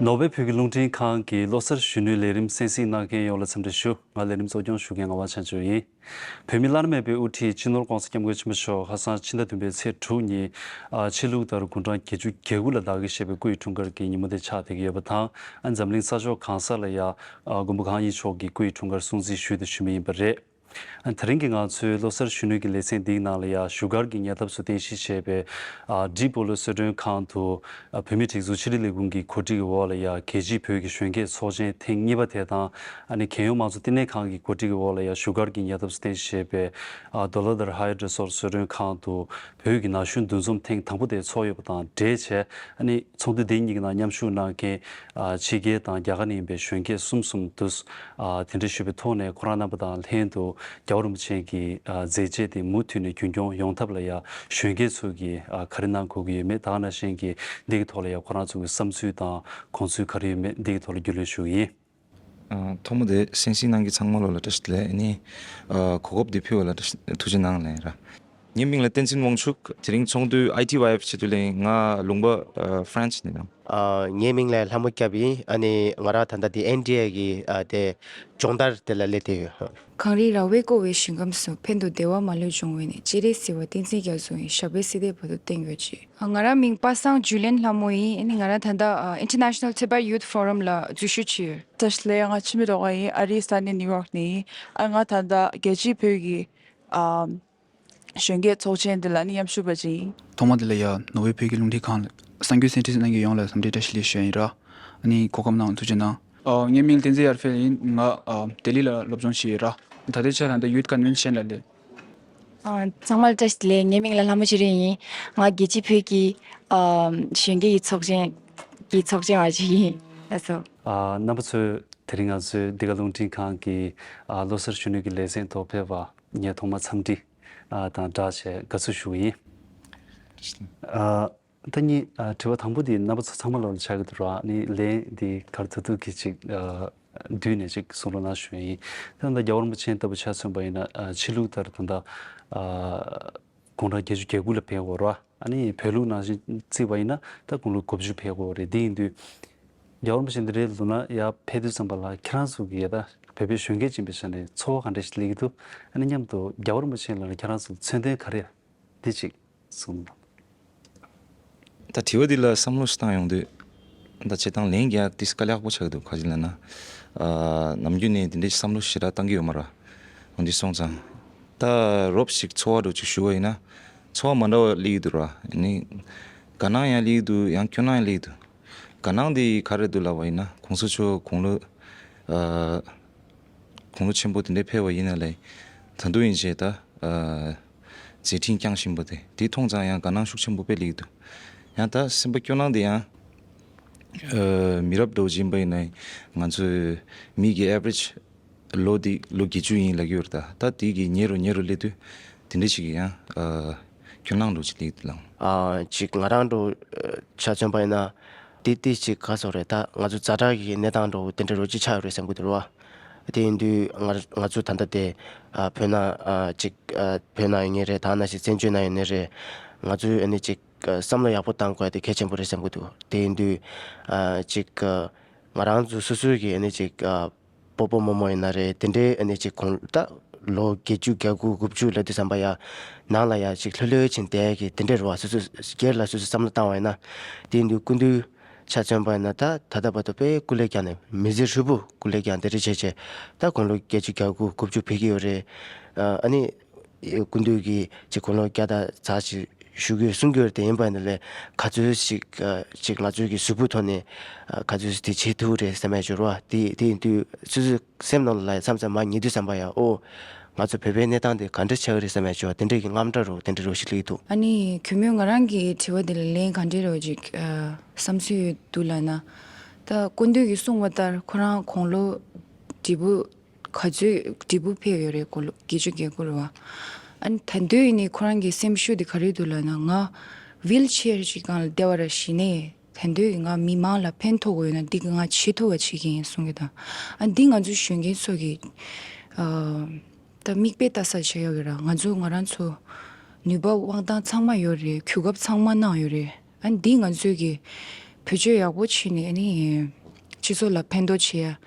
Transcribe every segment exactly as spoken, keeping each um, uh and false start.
ནོར་ཝེ་བོད་ཀྱི་རླུང་འཕྲིན་ཁང་གི་བློ་གསར་གཞོན་ནུའི་ལས་རིམ་གསན་གཟིགས་གནང་མཁན་ཡོངས་ལ་འཚམས་འདྲི་ཞུ། ང་ལས་རིམ་གཙོ་སྐྱོང་ཞུ་མཁན་ངག་དབང་ཆོས་འབྱོར་ཡིན། བོད་མི་བླ་ན་མེད་པའི་དབུ་ཁྲིད་སྤྱི་ནོར་༸གོང་ས་༸སྐྱབས་མགོན་ཆེན་པོ་མཆོག་ཁ་སང་ཕྱི་ཟླ་བདུན་པའི་ཚེས་དྲུག་ཉིན། ཨ། ཆོས་ལུགས་ལྟར་དགུང་གྲངས་བརྒྱད་ཅུ་གྱ་དགུ་ལ་བདག་གིར་བཞེས་པའི་སྐུ་ཡི་འཁྲུངས་སྐར་གྱི་ཉིན་མོ་དེ་ཆགས་བསྡད་ཀྱི་ཡོད་པ་དང་། ཨ། འཛམ་གླིང་ས་ཕྱོགས་གང་ས་ལ་ཡང་། ཨ། མགོན་པོ་གང་ཉིད་མཆོག་གི་སྐུ་ཡི་འཁྲུངས་སྐར་སྲུང་བརྩི་ཞུས་དང་ཞུ་མུས་ཡིན་པ་རེད། ཨ། དེ་རིང་གི་ང་ཚོའི་བློ་གསར་གཞོན་ནུ་གི་ལེ་ཚན་འདིའི་ནང་ལ་ཡང་བཞུགས་སྒར་གྱི་ཉེ་འདབས་སུ་རྟེན་གཞི་བྱས་པའི། ཨ། ཌི་པོ་ལོ་གསོལ་མགྲོན་ཁང་དུ། ཨ། བོད་མིའི་སྒྲིག་འཛུགས་ཕྱི་དྲིལ་ལས་ཁུངས་ཀྱི་གོ་སྒྲིག་གི་འོག་ལ་ཡང་རྒྱལ་སྤྱིའི་བོད་ཀྱི་གཞོན་སྐྱེས་ཚོགས་ཆེན་ཐེངས་གཉིས་པ་དེ་དང་། ཨ་ནི་རྒྱལ་ཡོངས་མང་གཙོ་བསྟི་གནས་ཁང་གི་གོ་སྒྲིག་གི་འོག་ལ་ཡང་བཞུགས་སྒར་གྱི་ཉེ་འདབས་སུ་རྟེན་གཞི་བྱས་པའི། ཨ། ཌོ་ལར་དར་ཧ་ཡ་ཌི་རི་སོར་གསོལ་མགྲོན་ཁང་དུ་བོད་ཀྱི་ན་གཞོན་འདུ་འཛོམས་ཐེངས་དང་པོ་དེ་ཚོགས་ཡོད་པ་དང་འབྲེལ་བྱས། ཨ་ནི་ཚོགས་འདུ་དེ་གཉིས་ཀྱི་ནང་མཉམ་ཞུགས་གནང་མཁན། ཨ། ཕྱི་རྒྱལ་དང་རྒྱ་གར་ནས་ཡིན་པའི་གཞོན་སྐྱེས་གསུམ་གསུམ་དུ། ཨ། གདན་འདྲེན་ཞུས་པའི་ཐོག་ནས་ཁོ་རང་རྣམ་པ་དང་ལྷན་དུ་རྒྱལ་བ་རིན་པོ་ཆེ་གི། ཨ། མཛད་རྗེས་དེ་མུ་མཐུད་ནས་རྒྱུན་འཁྱོངས་ཡོང་ཐབས་ལ་ཡང་གཞོན་སྐྱེས་ཚོ་གིས། ཨ། ག་རེ་གནང་དགོས་ཀྱི་ཡོད་མེད། ད་ག་ནང་བཞིན་གྱི་འདི་གི་ཐོག་ལ་ཡང་ཁོ་རང་ཚོ་གི་བསམ་ཚུལ་དང་དགོངས་ཚུལ་ག་རེ་ཡོད་མེད་འདི་གི་ཐོག་ལ་རྒྱུས་ལོན་ཞུ་གི་ཡིན། ཨ། ཐོག་མ་དེ་གསན་གཟིགས་གནང་མཁན་ཚང་མ་ལོ་ལ་བཀྲ་ཤིས་བདེ་ལེགས། ཨ་ནི། ཨ། གོ་སྐབས་འདི་ཕུལ་བ་ལ་བཀྲ་ཤིས་ཐུགས་རྗེ་གནང་ལབ་ཡིན་ར། ངའི་མིང་ལ་བསྟན་འཛིན་དབང་ཕྱུག་དེ་རིང་ཚོགས་འདུ་ཨའི་ཊི་ཝའི་ཨེཕ་ཆེད་དུ་སླེབས་ཡིན། ང་ལུང་པ། ཨ། ཧྥ་རན་སི་ནས་ཡིན། ཨ། ངའི་མིང་ལ་ལྷ་མོ་སྐྱབས་ཡིན། ཨ་ནི་ང་རང་ད་ལྟ་འདི་ཨེན་ཌི་ཨེ་གི། ཨ། དེ་སྦྱོང་བརྡར་དེ་ལ་སླེབས་བསྡད་ཡོད། གངས་རི་ར་བས་བསྐོར་བའི་ཞིང་ཁམས་སུ། ཕན་འདོགས་བདེ་བ་མ་ལུས་འབྱུང་བའི་གནས། སྤྱན་རས་གཟིགས་དབང་བསྟན་འཛིན་རྒྱ་མཚོ་ཡི། ཞབས་པད་སྲིད་མཐའི་བར་དུ་བརྟན་གྱུར་ཅིག། ང་རང་མིང་པ་སངས་ཇུ་ལེན་ལྷ་མོ་ཡིན། ཨ་ནི་ང་རང་ད་ལྟ་International Tibet Youth Forum ལ་འཛུལ་ཞུགས་བྱས་ཡོད། བཀྲ་ཤིས་བདེ་ལེགས། ང་འཆི་མེད་སྒྲོལ་དཀར་ཡིན། ཨ་རིའི་ས་གནས་ནིའུ་ཡོག་ནས་ཡིན། ཨ། ང་ད་ལྟ་རྒྱལ་སྤྱིའི་བོད་ཀྱི། ཨ། གཞོན་སྐྱེས་ཚོགས་ཆེན་འདི་ལ་ནི་མཉམ་ཞུགས་པ་ཅིག་ཡིན། ཐོག་མ་དེ་ལ་ཡ་ནོར་ཝེ་བོད་ཀྱི་རླུང་འཕྲིན་ཁང་ལ་གསར་འགོད་གསན་གཟིགས་གནང་མཁན་ཡོངས་ལ་འཚམས་འདྲི་བཀྲ་ཤིས་བདེ་ལེགས་ཞུ་ཡ་ཡིན་ར། ཨ་ནི་གོ་སྐབས་གནང་ཐུགས་རྗེ་གནང་། ཨ། ངའི་མིང་བསྟན་འཛིན་ཡར་འཕེལ་ཡིན། ང་ཨ་ལྡི་ལི་ལ་སློབ་སྦྱོང་བྱེད་ཡིན་ར། ད་ལྟའི་ཆར་ད་ལྟ་ཡུཐ་ཀོན་ཝེན་ཤན་ལ་སླེབས། ཨ། ཚང་མ་ལ་བཀྲ་ཤིས་བདེ་ལེགས། ངའི་མིང་ལ་ལྷ་མོ་ཆོས་སྒྲོན་ཡིན། ང་རྒྱལ་སྤྱིའི་བོད་ཀྱི། ཨ། གཞོན་སྐྱེས་ཀྱི་ཚོགས་ཆེན་གྱི་ཚོགས་ཆེན་བ་ཞིག་ཡིན། ལགས་སོ། ཨ། རྣམ་པ་ཚོས་དེ་རིང་ང་ཚོའི་འདི་ག་རླུང་འཕྲིན་ཁང་གི། ཨ། བློ་གསར་གཞོན་ནུ་གི་ལེ་ཚན་ཐོག་ཕེབས་པ་ངས་ཐོག་མར་འཚམས་འདྲི། ཨ། དང་སྦྲགས་བྱས་དགའ་བསུ་ཞུ་གི་ཡིན། ཨ། ད་ངའི། ཨ། དྲི་བ་དང་པོ་འདི་རྣམ་པ་ཚོ་ཚང་མ་ལོ་ལ་ཆགས་ཀྱི་འདུག་ར། ཨ་ནི་ལན་འདི་ག་རེ་ཐུབ་ཐུབ་ཀྱིས་ཅིག་ཨ། བསྡུས་ནས་ཅིག་གསུང་རོགས་གནང་ཞུ་ཡ་ཡིན། ད་ལྟ་རྒྱལ་བ་རིན་པོ་ཆེ་ལྟ་བུ་ཆ་མཚོན་པ་ཡིན་ན། ཨ། ཕྱི་ལུགས་ལྟར་ད་ལྟ། ཨ། དགུང་གྲངས་བརྒྱད་ཅུ་གྱ་དགུ་ལ་ཕེབས་ཡོད་ར། ཨ་ནི་བོད་ལུགས་ནང་བཞིན་བརྩིས་པ་ཡིན་ན་ད་དགུང་ལོ་དགུ་བཅུ་ཕེབས་ཡོད་རེད། དེ་ཡིན་དུས་རྒྱལ་བ་རིན་པོ་ཆེ་འདི་འདྲའི་ལུང་ན་ཡར་ཕེབས་དུས་ཙམ་པ་ལ་ཁྱེད་རང་ཚོ་གི་ཡ་ད་བོད་པའི་གཞོན་སྐྱེས་ཅིག་ཡིན་པའི་ཆ་ནས་ཚོར་བ་ག་འདྲ་ཞིག་སླེབས་ཀྱི་འདུག་ཨ་ནི་མཉམ་དུ་རྒྱལ་བ་རིན་པོ་ཆེ་ལ་ཁྱེད་རང་ཚོ་མཚོན་དོན་ག་རེ་ཡ། འདི་གཅིག་གསུངས་དང་། ད་དྲི་བ་འདི་ལ་བསམ་བློ་ཞིག་བཏང་ཡོང་དུས། ད་བྱེད་སྟངས་ལན་རྒྱག་ཏིས་དཀའ་ལས་ཁག་པོ་ཆགས་ཀྱི་འདུག་ག་ཅི་ལབ་ན། ཨ། ནམ་རྒྱུན་ནས་འདི་འདྲའི་བསམ་བློ་ཞེ་དྲག་བཏང་གི་ཡོད་མ་རེད། འོན་ཏེ་སོང་ཙང་། ད་རོབ་ཞིག་ཚོར་བ་འདྲ་ཅིག་ཞུ་བ་ཡིན་ན། ཚོར་བ་མ་འདྲ་བ་སླེབས་ཀྱི་འདུག་ར། ནི། དགའ་སྣང་ཡང་སླེབས་ཀྱི་འདུག་ཡང་སྐྱོ་སྣང་ཡང་སླེབས་ཀྱི་འདུག་དགའ་སྣང་འདི་ག་རེ་འདུག་ལབ་པ་ཡིན་ན། གོང་ས་མཆོག་དགུང་ལོ། ཨ། དགུང་ལོ་ཆེན་པོ་དེ་འདྲའི་ཕེབས་པ་ཡིན་ན་ལས། ད་དུང་ཡིན་བྱས་ད། ཨ། མཛད་འཕྲིན་བསྐྱངས་བཞིན་པ་དེ། དེ་མཐོང་ཙང་ཡང་དགའ་སྣང་ཤུགས་ཆེན་པོ་དཔེ་སླེབས་འདུག་ཡང་ད་སེམས་པ་སྐྱོ་སྣང་དེ་ཡང་། ཨ། མི་རབས་འདྲ་བོ་ཅིག་ཡིན་པ་ཡིན་ན། ང་ཚོའི་མི་གི་ཨེ་བྷ་རེཇ་ལོ་དེ་ལོ་བརྒྱད་ཅུ་ཡིན་ལབ་ཀྱི་ཡོད་རེད་ད། ད་དེ་གི་ཉེ་རུ་ཉེ་རུ་སླེབས་དུས་དེ་འདྲ་ཞིག་གི་ཡང་། ཨ། སྐྱོ་སྣང་འདྲ་བོ་ཅིག་སླེབས་འདུག་ལགས། ཨ། ཅིག་ང་རང་འདྲ་བོ་ཆ་མཚོན་པ་ཡིན་ན། དེ་དེ་ཅིག་ག་སོགས་རེད། ད་ང་ཚོ་ཛ་དྲག་གི་གནས་སྟངས་འདྲ་བོ་དེ་འདྲ་རོ་ཅིག་ཆགས་ཡོད་རེད་བསམ་གྱི་འདུག་ར། དེ་ཡིན་དུས་ང་ང་ཚོ་ད་ལྟ་དེ། ཨ། བོད་ནང་། ཨ། ཅིག་ཨ། བོད་ནང་ཡིན་ནའི་རེད། ད་ནང་བཞིན་བཙན་བྱོལ་ནང་ཡིན་ནའི་རེད། ང་ཚོས་ཨ་ནི་ཅིག་ཨ། བསམ་བློ་ཡག་པོ་བཏང་དགོས་དེ་གལ་ཆེན་པོ་རེད་བསམ་གྱི་འདུག་དེ་ཡིན་དུས། ཨ། ཅིག་ཨ། ང་རང་ཚོ་སོ་སོའི་གི་ཨ་ནི་ཅིག་ཨ། སྤོ་བོ་རྨོ་མོ་ཡིན་ན་རེད། དེ་འདྲའི་ཨ་ནི་ཅིག་གོང་ད་ལོ་བརྒྱད་ཅུ་གྱ་དགུ་དགུ་བཅུ་ལབ་དུས་ཙམ་པ་ཡ། ནང་ལ་ཡ་ཅིག་ལྷོད་ལྷོད་ཕྱིན་བསྡད་ཀྱི་དེ་འདྲའི་རེད་བ། སོ་སོ་སྒེར་ལ་སོ་སོ་བསམ་བློ་བཏང་བ་ཡིན་ན། དེ་ཡིན་དུས་སྐུ་མདུན་ཆ་མཚོན་པ་ཡིན་ན། ད་ད་ལྟ་བར་དུ་དཔེ་སྐུ་ལས་བསྐྱངས་ནས་མི་ཚེ་ཧྲིལ་པོ་སྐུ་ལས་བསྐྱངས་དེ་འདྲ་བྱས་བྱས། ད་དགུང་ལོ་བརྒྱད་ཅུ་གྱ་དགུ་དགུ་བཅུ་ཕེབས་ཀྱི་ཡོད་རེད། ཨ་ནི། སྐུ་མདུན་གྱིས་ཅིག་དགུང་ལོ་བརྒྱ་དང་ཙམ་ཞིག་བཞུགས་ཡོད་གསུང་གི་ཡོད་རེད། དེ་ཡིན་པ་ཡིན་ན་ལས་ག་ཚོད་ཞིག་ཨ། ཅིག་ང་ཚོའི་གི་གཟུགས་པོའི་ཐོག་ནས་ཨ། ག་ཚོད་ཞིག་དེ་བྱེད་ཐུབ་རེད་བསམ་ཡ་འབྱོར་བ་དེ་དེ་ཡིན་དུས་སོ་སོའི་སེམས་ནང་ལ་མཚམས་མཚམས་མར་ཉལ་དུས་ཙམ་པ་ཡ། ཨོ། ང་ཚོ་བོད་པའི་གནས་སྟངས་དེ་ག་འདྲ་ཆགས་ཀྱི་རེད་བསམ་ཡ་འབྱོར་བ་དེ་འདྲ་གི་དངངས་སྐྲག་རོ་དེ་འདྲ་རོ་ཞིག་སླེབས་འདུག་ཨ་ནི་གུས་མོས་ང་རང་གི་དྲི་བ་དེ་ལ་ལན་ག་འདྲ་རོ་ཅིག་ཨ། བསམ་ཚུལ་ཡོད་འདུག་ལབ་ན། ད་སྐུ་མདུན་གྱིས་གསུངས་པ་ལྟར་ཁོ་རང་དགུང་ལོ་བགྲེས་པོ། ག་ཚོད་བགྲེས་པོ་ཕེབས་ཡོད་རེད། དགུང་ལོ་བརྒྱད་ཅུ་གྱ་དགུ་རེད་བ། ཨ་ནི་ད་དུང་ཡིན་ནའི་ཁོ་རང་གི་སེམས་ཤུགས་དེ་ག་རེ་འདུག་ལབ་ན། ང་ཝིལ་ཆེར་ཅིག་སྒང་ལ་བསྡད་པ་ར་གཞི་ནས་ད་དུང་ང་མི་མང་ལ་ཕན་ཐོགས་དགོས་ཡོད་ན་འདི་གི་ང་བྱེད་ཐུབ་པ་བྱེད་ཀྱི་ཡིན་གསུང་གི་དང་། ཨ་འདི་ང་ཚོ་གཞོན་སྐྱེས་ཚོ་གི་ཨ། ད་མིག་དཔེ་ལྟ་ས་བྱེད་ཡོད་གི་ར། ང་ཚོ་ང་རང་ཚོ་ནུས་པ་དབང་ཐང་ཚང་མ་ཡོད་རེད། གོ་སྐབས་ཚང་མ་གནང་ཡོད་རེད། ཨ་འདི་ང་ཚོས་ཀྱི་ བེད་སྤྱོད་ཡག་པོ་བྱས་ནས་ཨ་ནི་སྤྱི་ཚོགས་ལ་ཕན་ཐོགས་བྱེད་ཡ།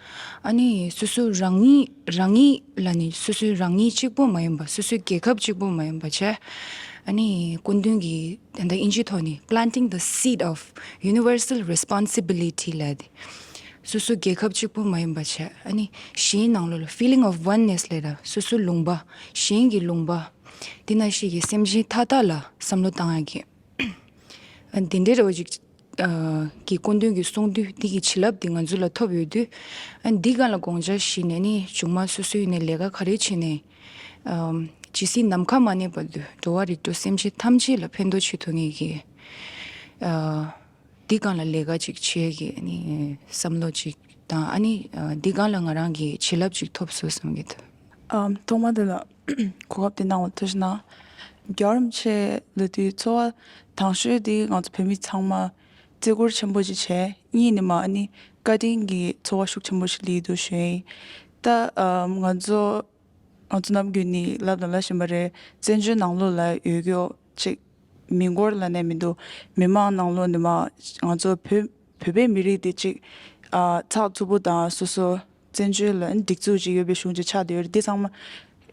ཨ་ནི་སོ་སོ་རང་ཉིད་རང་ཉིད་ལ་ནི་སོ་སོའི་རང་ཉིད་གཅིག་པོ་མ་ཡིན་པ། སོ་སོའི་རྒྱལ་ཁབ་གཅིག་པོ་མ་ཡིན་པ་བྱས། ཨ་ནི་སྐུ་མདུན་གྱིས་ད་ལྟ་དབྱིན་ཇིའི་ཐོག་ནས་planting the seed of universal responsibility ལབ་དེ། སོ་སོ་རྒྱལ་ཁབ་གཅིག་པོ་མ་ཡིན་པ་བྱས། ཨ་ནི་གཞན་ནང་ལོགས་ལ་feeling of oneness ལབ་ད། སོ་སོ་ལུང་པ། གཞན་གྱི་ལུང་པ། འདི་ནང་བཞིན་གྱི་སེམས་ཅན་མཐའ་དག་ལ་བསམ་བློ་བཏང་ཡ་གི། ཨ་འདི་འདྲའི་རེ་བ་ཅིག་ཨ་གི་སྐུ་མདུན་གྱི་གསུང་དུས། འདི་གི་བྱིན་རླབས་འདི་ང་ཚོ་ལ་ཐོབ་ཡོད་དུས། ཨ་འདི་སྒང་ལ་དགོངས་འཆར་བཞེས་ནས་ནི་མཇུག་མ་སོ་སོའི་ནས་ལས་ཀ་ག་རེ་བྱས་ནས་ཨ་ཇི་སྲིད་ནམ་མཁའ་མ་གནས་བར་དུ་འགྲོ་བ་རིགས་དྲུག་སེམས་ཅན་ཐམས་ཅད་ལ་ཕན་ཐོགས་བྱེད་ཐུབ་ངེས་ཀྱི་ཨ་འདི་སྒང་ལ་ལས་ཀ་ཅིག་བྱེད་ཀྱི་ནི་བསམ་བློ་ཅིག་དང་། ཨ་ནི་ཨ་འདི་སྒང་ལ་ང་རང་གི་བྱིན་རླབས་ཅིག་ཐོབ་སོང་བསམ་གྱི་འདུག་ཨམ་ཐོག་མ་དེ་ལ་གོ་སྐབས་དེ་གནང་བ་ཐུགས་རྗེ་གནང་། རྒྱལ་བ་རིན་པོ་ཆེ་ལ་དུས་ཚོར་བ་དང་ཤོས་དེ་ང་ཚོ་བོད་མི་ཚང་མ་བརྩི་བཀུར་ཆེན་པོ་ཅིག་བྱས། གཉིས་ནས་མ་ཨ་ནི་བཀའ་དྲིན་གྱི་ཚོར་བ་ཤུགས་ཆེན་པོ་ཞིག་སླེབས་འདུག་ཞུ་ཡིན། ད་ཨམ་ང་ཚོ་ང་ཚོ་ནམ་རྒྱུན་ནས་ལབ་དང་ལབ་བཞིན་པ་རེད། བཙན་བྱོལ་ནང་ལོགས་ལ་ཡོད་རྒྱུ་ཅིག་མི་འགོར་ལབ་ནས་མི་འདུག་མི་མང་ནང་ལོགས་ནས་མ་ང་ཚོ་བོད་བོད་པའི་མི་རིགས་དེ་ཅིག་ཨ་ཚགས་ཚུད་པོ་དང་། སོ་སོ་བཙན་བྱོལ་ལ་སྡིགས་མཛུབ་ཅིག་ཡོད་པའི་གཞུང་ཅིག་ཆགས་བསྡད་ཡོད་རེད། འདི་ཚང་མ་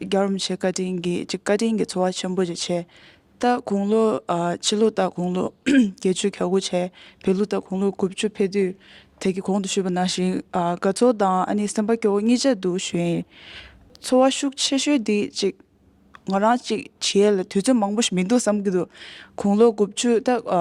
རྒྱལ་བ་རིན་པོ་ཆེ་བཀའ་དྲིན་གྱི་ཅིག་བཀའ་དྲིན་གྱི་ཚོར་བ་ཆེན་པོ་ཅིག་བྱས། ད་དགུང་ལོ་ཨ་ཕྱི་ལོ་ད་དགུང་ལོ་བརྒྱད་ཅུ་གྱ་དགུ་བྱས། བོད་ལོ་ད་དགུང་ལོ་དགུ་བཅུ་ཕེབས་དུས། དེ་གི་གོང་དུ་ཞུས་པ་ནང་བཞིན་ཨ་དགའ་ཚོར་དང་ཨ་ནི་སེམས་པ་སྐྱོ་བོ་གཉིས་ཆ་འདུག་ཞུ་ཡིན། ཚོར་བ་ཤུགས་ཆེ་ཤོས་འདི་ཅིག་ང་རང་ཅིག་བྱེད་ལ་དུས་ཚོད་མང་པོ་ཞིག་མི་འདུག་བསམ་གྱི་འདུག་དགུང་ལོ་དགུ་བཅུ་ད་ཨ་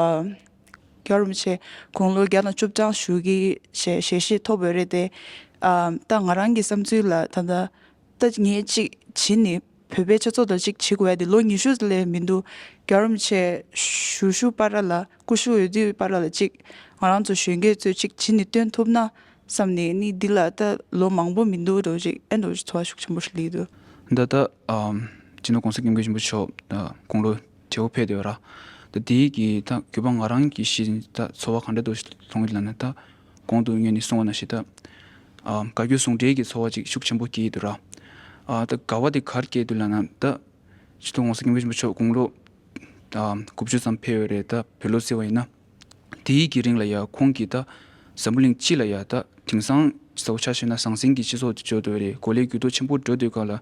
རྒྱལ་བ་རིན་པོ་ཆེ་དགུང་ལོ་བརྒྱ་དང་བཅུ་གྲངས་བཞུགས་ཀྱི་ཞེས་ཞལ་བཞེས་ཐོབ་ཡོད་རེད་དེ། ཨ་ད་ང་རང་གི་བསམ་ཚུལ་ལ་ད་ལྟ་ད་ངས་ཅིག་བྱེད་ནི་བོད་པའི་ཆོས་ཚོགས་དང་ཅིག་བྱེད་དགོས་ཡ་དེ་ལོ་ཉི་ཤུ་ལས་མི་འདུག་རྒྱལ་བ་རིན་པོ་ཆེ་བཞུགས་བཞུགས་བར་ལ་སྐུ་བཞུགས་ཡོད་དུས་བར་ལ་ཅིག་ང་རང་ཚོ་གཞོན་སྐྱེས་ཚོས་ཅིག་བྱེད་ནི་སྟོན་ཐུབ་ན་བསམ་ནས་ནི་འདི་ལ་ད་ལོ་མང་པོ་མི་འདུག་འགྲོ་ཅིག་ཨེ་འགྲོ་ཅིག་ཚོར་བ་ཤུགས་ཆེན་པོ་ཞིག་སླེབས་འདུག་ད་ལྟ་ཨམ་སྤྱི་ནོར་༸གོང་ས་༸སྐྱབས་མགོན་ཆེན་པོ་མཆོག་ད་དགུང་ལོ་བགྲེས་པོ་ཕེབས་བསྡད་ཡོད་ར། ད་དེའི་གི་ད་དགོས་པ་ང་རང་གི་གཞི་ད་ཚོར་བ་ག་འདྲ་འདུག་ལྷུང་གི་ལབ་ན། ད་གོང་དུ་ངས་ནི་གསུངས་པ་ནང་བཞིན་ད་ཨམ་བཀའ་བརྒྱུད་ཟུང་འབྲེལ་གྱི་ཚོར་བ་ཅིག་ཤུགས་ཆེན་པོ་སྐྱེས་ཡོད་འདུག་ར། ཨ་ད་དགའ་བ་དེ་ག་རེ་སྐྱེས་འདུག་ལབ་ན། ད་སྤྱི་ནོར་༸གོང་ས་༸སྐྱབས་མགོན་ཆེན་པོ་མཆོག་དགུང་ལོ་ཨམ་དགུ་བཅུ་ཙམ་ཕེབས་ཡོད་རེད། ད་བོད་ལོ་བརྩི་བ་ཡིན་ན། དེའི་གི་རིང་ལ་ཡ་ཁོང་གིས་ད་འཛམ་བུ་གླིང་སྤྱི་ལ་ཡ་ད་དེང་སང་གཟའ་ཆ་བཞག་ན་ཟང་ཟིང་གི་སྤྱི་ཚོགས་དེ་འགྱུར་འགྲོ་བ་རེད། གོ་ལའི་འགྱུར་ལྡོག་ཆེན་པོ་འགྲོ་དུས་སྒང་ལ་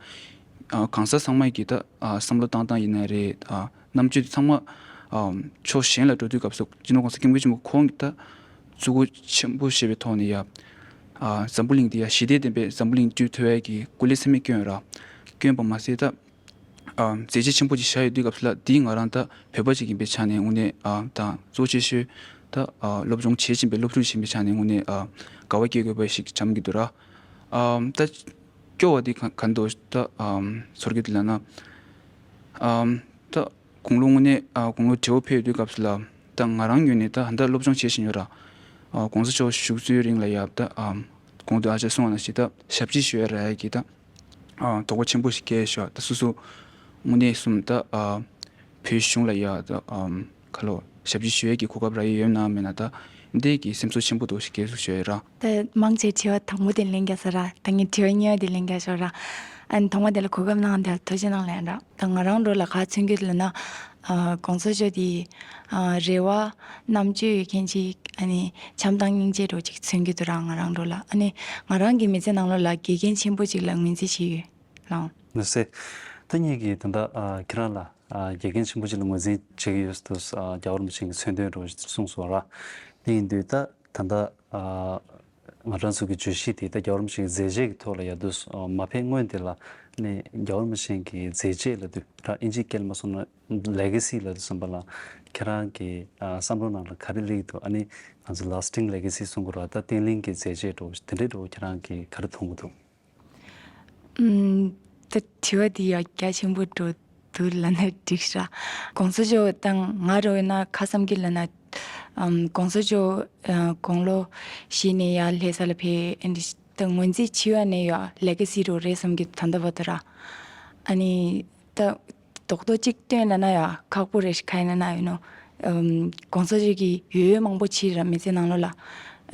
ཨ་གང་ཟག་ཚང་མ་གིས་ད་ཨ་བསམ་བློ་བཏང་སྟངས་ཡིན་ན་རེད། ཨ་རྣམ་དཔྱོད་དེ་ཚང་མ་ཨ་ཕྱོགས་གཞན་ལ་འགྲོ་དུས་སྐབས་སུ་སྤྱི་ནོར་༸གོང་ས་༸སྐྱབས་མགོན་ཆེན་པོ་ཁོང་གིས་ད་བརྩི་བཀུར་ཆེན་པོ་བྱས་པའི་ཐོག་ནས་ཡ་ཨ་འཛམ་བུ་གླིང་འདི་ཡ་ཞི་བདེ་ལྡན་པའི་འཛམ་བུ་གླིང་བསྐྲུན་ཐུབ་ཡ་གི་སྐུ་ལས་ཚད་མེད་བསྐྱོན་ཡོད་ར། བསྐྱོན་པ་མ་ཟད་ད། ཨ་མཛད་རྗེས་ཆེན་པོ་ཅིག་བཞག་ཡོད་དུས་སྐབས་སུ་ལ། འདི་ང་རང་ད་བོད་པ་ཅིག་ཡིན་པའི་ཆ་ནས་དངོས་གནས་ཨ་ད་གཙོ་ཆེ་ཤོས་ད་ཨ་སློབ་སྦྱོང་བྱེད་བཞིན་པའི་སློབ་ཕྲུག་ཅིག་ཡིན་པའི་ཆ་ནས་དངོས་གནས་ཨ་དགའ་བ་སྐྱེ་དགོས་པ་ཞིག་འཇམ་གྱི་འདུག་ར། ཨ་ད་སྐྱོ་བ་འདི་ག་ག་འདུག་ད་ཨ་ཚོར་གྱི་འདུག་ལབ་ན། ཨ་ད་དགུང་ལོ་དངོས་གནས་ཨ་དགུང་ལོ་བགྲེས་པོ་ཕེབས་ཡོད་དུས་སྐབས་སུ་ལ། ད་ང་རང་ངོས་ནས་ད་ད་སློབ་སྦྱོང་བྱེད་བཞིན་ཡོད་ར། ཨ་༸གོང་ས་མཆོག་བཞུགས་ཚུལ་རིང་ལ་ཡ་ད་ཨ་གོང་དུ་ཨ་ཅག་གསུངས་པ་ནང་བཞིན་ད་ཞབས་ཕྱི་ཞུ་ཡ་རག་ཡ་གི་ད། ཨ་དོགས་པ་ཆེན་པོ་ཞིག་སྐྱེས་ཤག་ད་སོ་སོ་དངོས་གནས་གསུམ་ད་ཨ་བོད་གཞུང་ལ་ཡ་ད་ཨམ་ཁ་ལོ་ཞབས་ཕྱི་ཞུ་ཡས་ཀྱི་གོ་སྐབས་རག་ཡས་ཡོད་ན་མེད་ན། ད་འདི་གི་སེམས་ཚོར་ཆེན་པོ་འདུག་ཞིག་སྐྱེས་སོང་ཞུ་ཡས་ར། ད་མང་ཆེ་དྲི་བ་དང་པོ་དེ་ལན་རྒྱག་ས་ར། ད་ངས་དྲི་བ་གཉིས་པ་དེ་ལན་རྒྱག་ཆོག་ར། ཨ་ནི་ཐོག་མ་དེ་ལ་གོ་སྐབས་གནང་དེ་ཐུགས་རྗེ་གནང་ལན་ར། ད་ང་རང་འགྲོ་ལ་ག་མཚོན་གྱི་ལབ་ན། ཨ་༸གོང་ས་མཆོག་དེ་ཨ་རེ་བ་རྣམ་དཔྱོད་ཡོད་མཁན་ཅིག་ཨ་ནི་བྱམས་དང་སྙིང་རྗེ་འདྲ་ཅིག་མཚོན་གྱི་འདུག་ར། ང་རང་འགྲོ་ལ་ཨ་ནི་ང་རང་གི་མི་ཚེ་ནང་ལོགས་ལ་དགེ་རྒན་ཆེན་པོ་ཅིག་ལ་ངོས་འཛིན་བྱས་ཡོད་ལགས། ལགས་སེ། ད་ངེད་ཀྱིས་ད་ལྟ་ཨ་ཁྱེད་རང་ལ་ཨ་དགེ་རྒན་ཆེན་པོ་ཅིག་ལ་ངོས་འཛིན་བྱེད་ཀྱི་ཡོད་ཟེར་དུས་ཨ་རྒྱལ་བ་རིན་པོ་ཆེ་གི་མཚན་དོན་འདྲ་གསུངས་སོང་ར། དེ་ཡིན་དུས་ད་ད་ལྟ་ཨ་ང་རང་ཚོ་གི་བརྗོད་གཞི་དེ་ད་རྒྱལ་བ་རིན་པོ་ཆེ་གི་མཛད་རྗེས་ཀྱི་ཐོག་ལ་ཡར་དུས་ཨ་མ་ཕེབས་སྔོན་དེ་ལ་ནས་རྒྱལ་བ་རིན་པོ་ཆེ་གི་མཛད་རྗེས་ལབ་དུས་ར། ཨིན་ཇིའི་སྐད་ལ་མ་སོང་ན་ལེ་ག་སི་ལབ་དུས་ཙམ་པ་ལ་ཁྱེད་རང་གི་ཨ་བསམ་བློ་ནང་ལ་ག་རེ་སླེབས་ཀྱི་འདུག་ཨ་ནི་ང་ཚོ་ལ་སི་ཊིང་ལེ་ག་སི་གསུང་གི་ར། ད་བརྟན་བརླིང་གི་མཛད་རྗེས་འདྲ་དེ་འདྲའི་འདྲ་ཁྱེད་རང་གིས་ག་རེ་མཐོང་གི་འདུག་ཨུམ། ད་དྲི་བ་འདི་ཡང་རྒྱ་ཆེན་པོ་འགྲོ་འདུག་ལབ་ན་འགྲིག་ཤག ༸གོང་ས་མཆོག་དང་ང་རང་ཡིན་ན་ཁ་བསམ་གྱི་ལབ་ན། ཨམ། ༸གོང་ས་མཆོག་ཨ་དགུང་ལོ་བཞི་ནས་ཡར་ལྷ་ས་ལ་ཕེབས་ཨ་ནི་ད་ངོས་འཛིན་བྱས་པ་ནས་ཡང་ལེ་ག་སི་འདྲ་རེད་བསམ་གྱི་ད་ལྟ་བར་དུ་ར། ཨ་ནི་ད་རྡོག་རྡོག་གཅིག་སྟོན་ལབ་ན་ཡང་ཁག་པོ་རེད་ཤག་ག་ཡིན་ན་ཡིན་ནོ། ཨམ། ༸གོང་ས་མཆོག་གིས་ཡོད་ཡོད་མང་པོ་བྱས་ར་མི་ཚེ་ནང་ལོགས་ལ།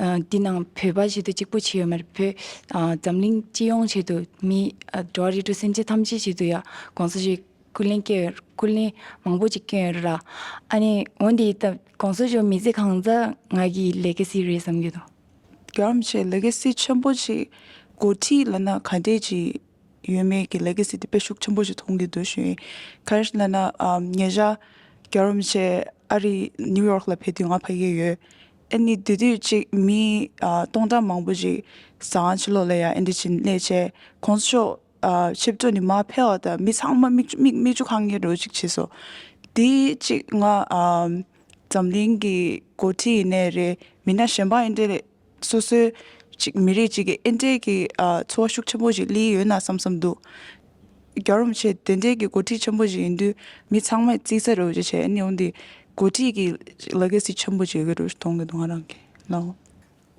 ཨ་འདི་ནང་བོད་པ་ཆེད་དུ་གཅིག་པོ་བྱས་ཡོད་མ་རེད། བོད་ཨ་འཛམ་གླིང་སྤྱི་ཡོངས་ཆེད་དུ་མི་ཨ་འགྲོ་བ་རིགས་དྲུག་སེམས་ཅན་ཐམས་ཅད་ཆེད་དུ་ཡང་༸གོང་ས་མཆོག་ ཀུན་གླེང་སྐྱོན་ཡོད། ཀུན་གླེང་མང་པོ་ཅིག་སྐྱོན་ཡོད་ར། ཨ་ནི་འོན་ཏེ་ད་གོང་ས་མཆོག་མི་ཚེ་གང་ཙམ་ང་གི་ལེ་ག་སི་རེད་བསམ་གྱི་འདུག་རྒྱལ་བ་རིན་པོ་ཆེ་ལེ་ག་སི་ཆེན་པོ་ཅིག་འགོ་ཁྲིད་ལབ་ན་ག་འདྲས་ཅིག་ཡོད་མེད་ཀྱི་ལེ་ག་སི་དེ་དཔེ་ཤུགས་ཆེན་པོ་ཞིག་མཐོང་གི་འདུག་ཞུ་ཡིན། ག་རེ་ལབ་ན་ཨམ་ཉེ་ཆར་རྒྱལ་བ་རིན་པོ་ཆེ་ཨ་རི་ནིའུ་ཡོག་ལ་ཕེབས་དུས་ང་ཕ་གིར་ཡོད། ཨ་ནི་དེ་དུས་ཅིག་མི་ཨ་སྟོང་ཕྲག་མང་པོ་ཅིག་ཟ་ཁང་ཕྱི་ལོགས་ལ་ཡ་ཨེ་འདྲ་ཅིག་སླེབས་བྱས་གོང་ས་མཆོག་ཨ་ཆིབས་བསྒྱུར་ནས་མར་ཕེབས་པ་དང་མི་ཚང་མ་མིག་མིག་མིག་ཆུ་གང་གི་རོ་ཅིག་བྱས་སོང་། དེ་ཅིག་ང་ཨ་འཛམ་གླིང་གི་འགོ་ཁྲིད་ཡིན་ནའི་རེད་མི་སྣ་གཞན་པ་ཡིན་ནའི་རེད། སོ་སོའི་ཅིག་མི་རིགས་ཅིག་གི་ཨེ་འདྲས་ཀྱི་ཨ་ཚོར་བ་ཤུགས་ཆེན་པོ་ཞིག་སླེབས་ཡོད་ན་བསམ་བསམ་འདུག་རྒྱལ་བ་རིན་པོ་ཆེ་དེ་འདྲས་ཀྱི་འགོ་ཁྲིད་ཆེན་པོ་ཞིག་ཡིན་དུས་མི་ཚང་མས་བརྩི་ས་རེད་བྱས་བྱས་ཨ་ནི་འོན་ཏེ་འགོ་ཁྲིད་ཀྱི་ལེ་ག་སི་ཆེན་པོ་ཞིག་ཡོད་རེད་མཐོང་གི་འདུག་ང་རང་གི་ལའོ།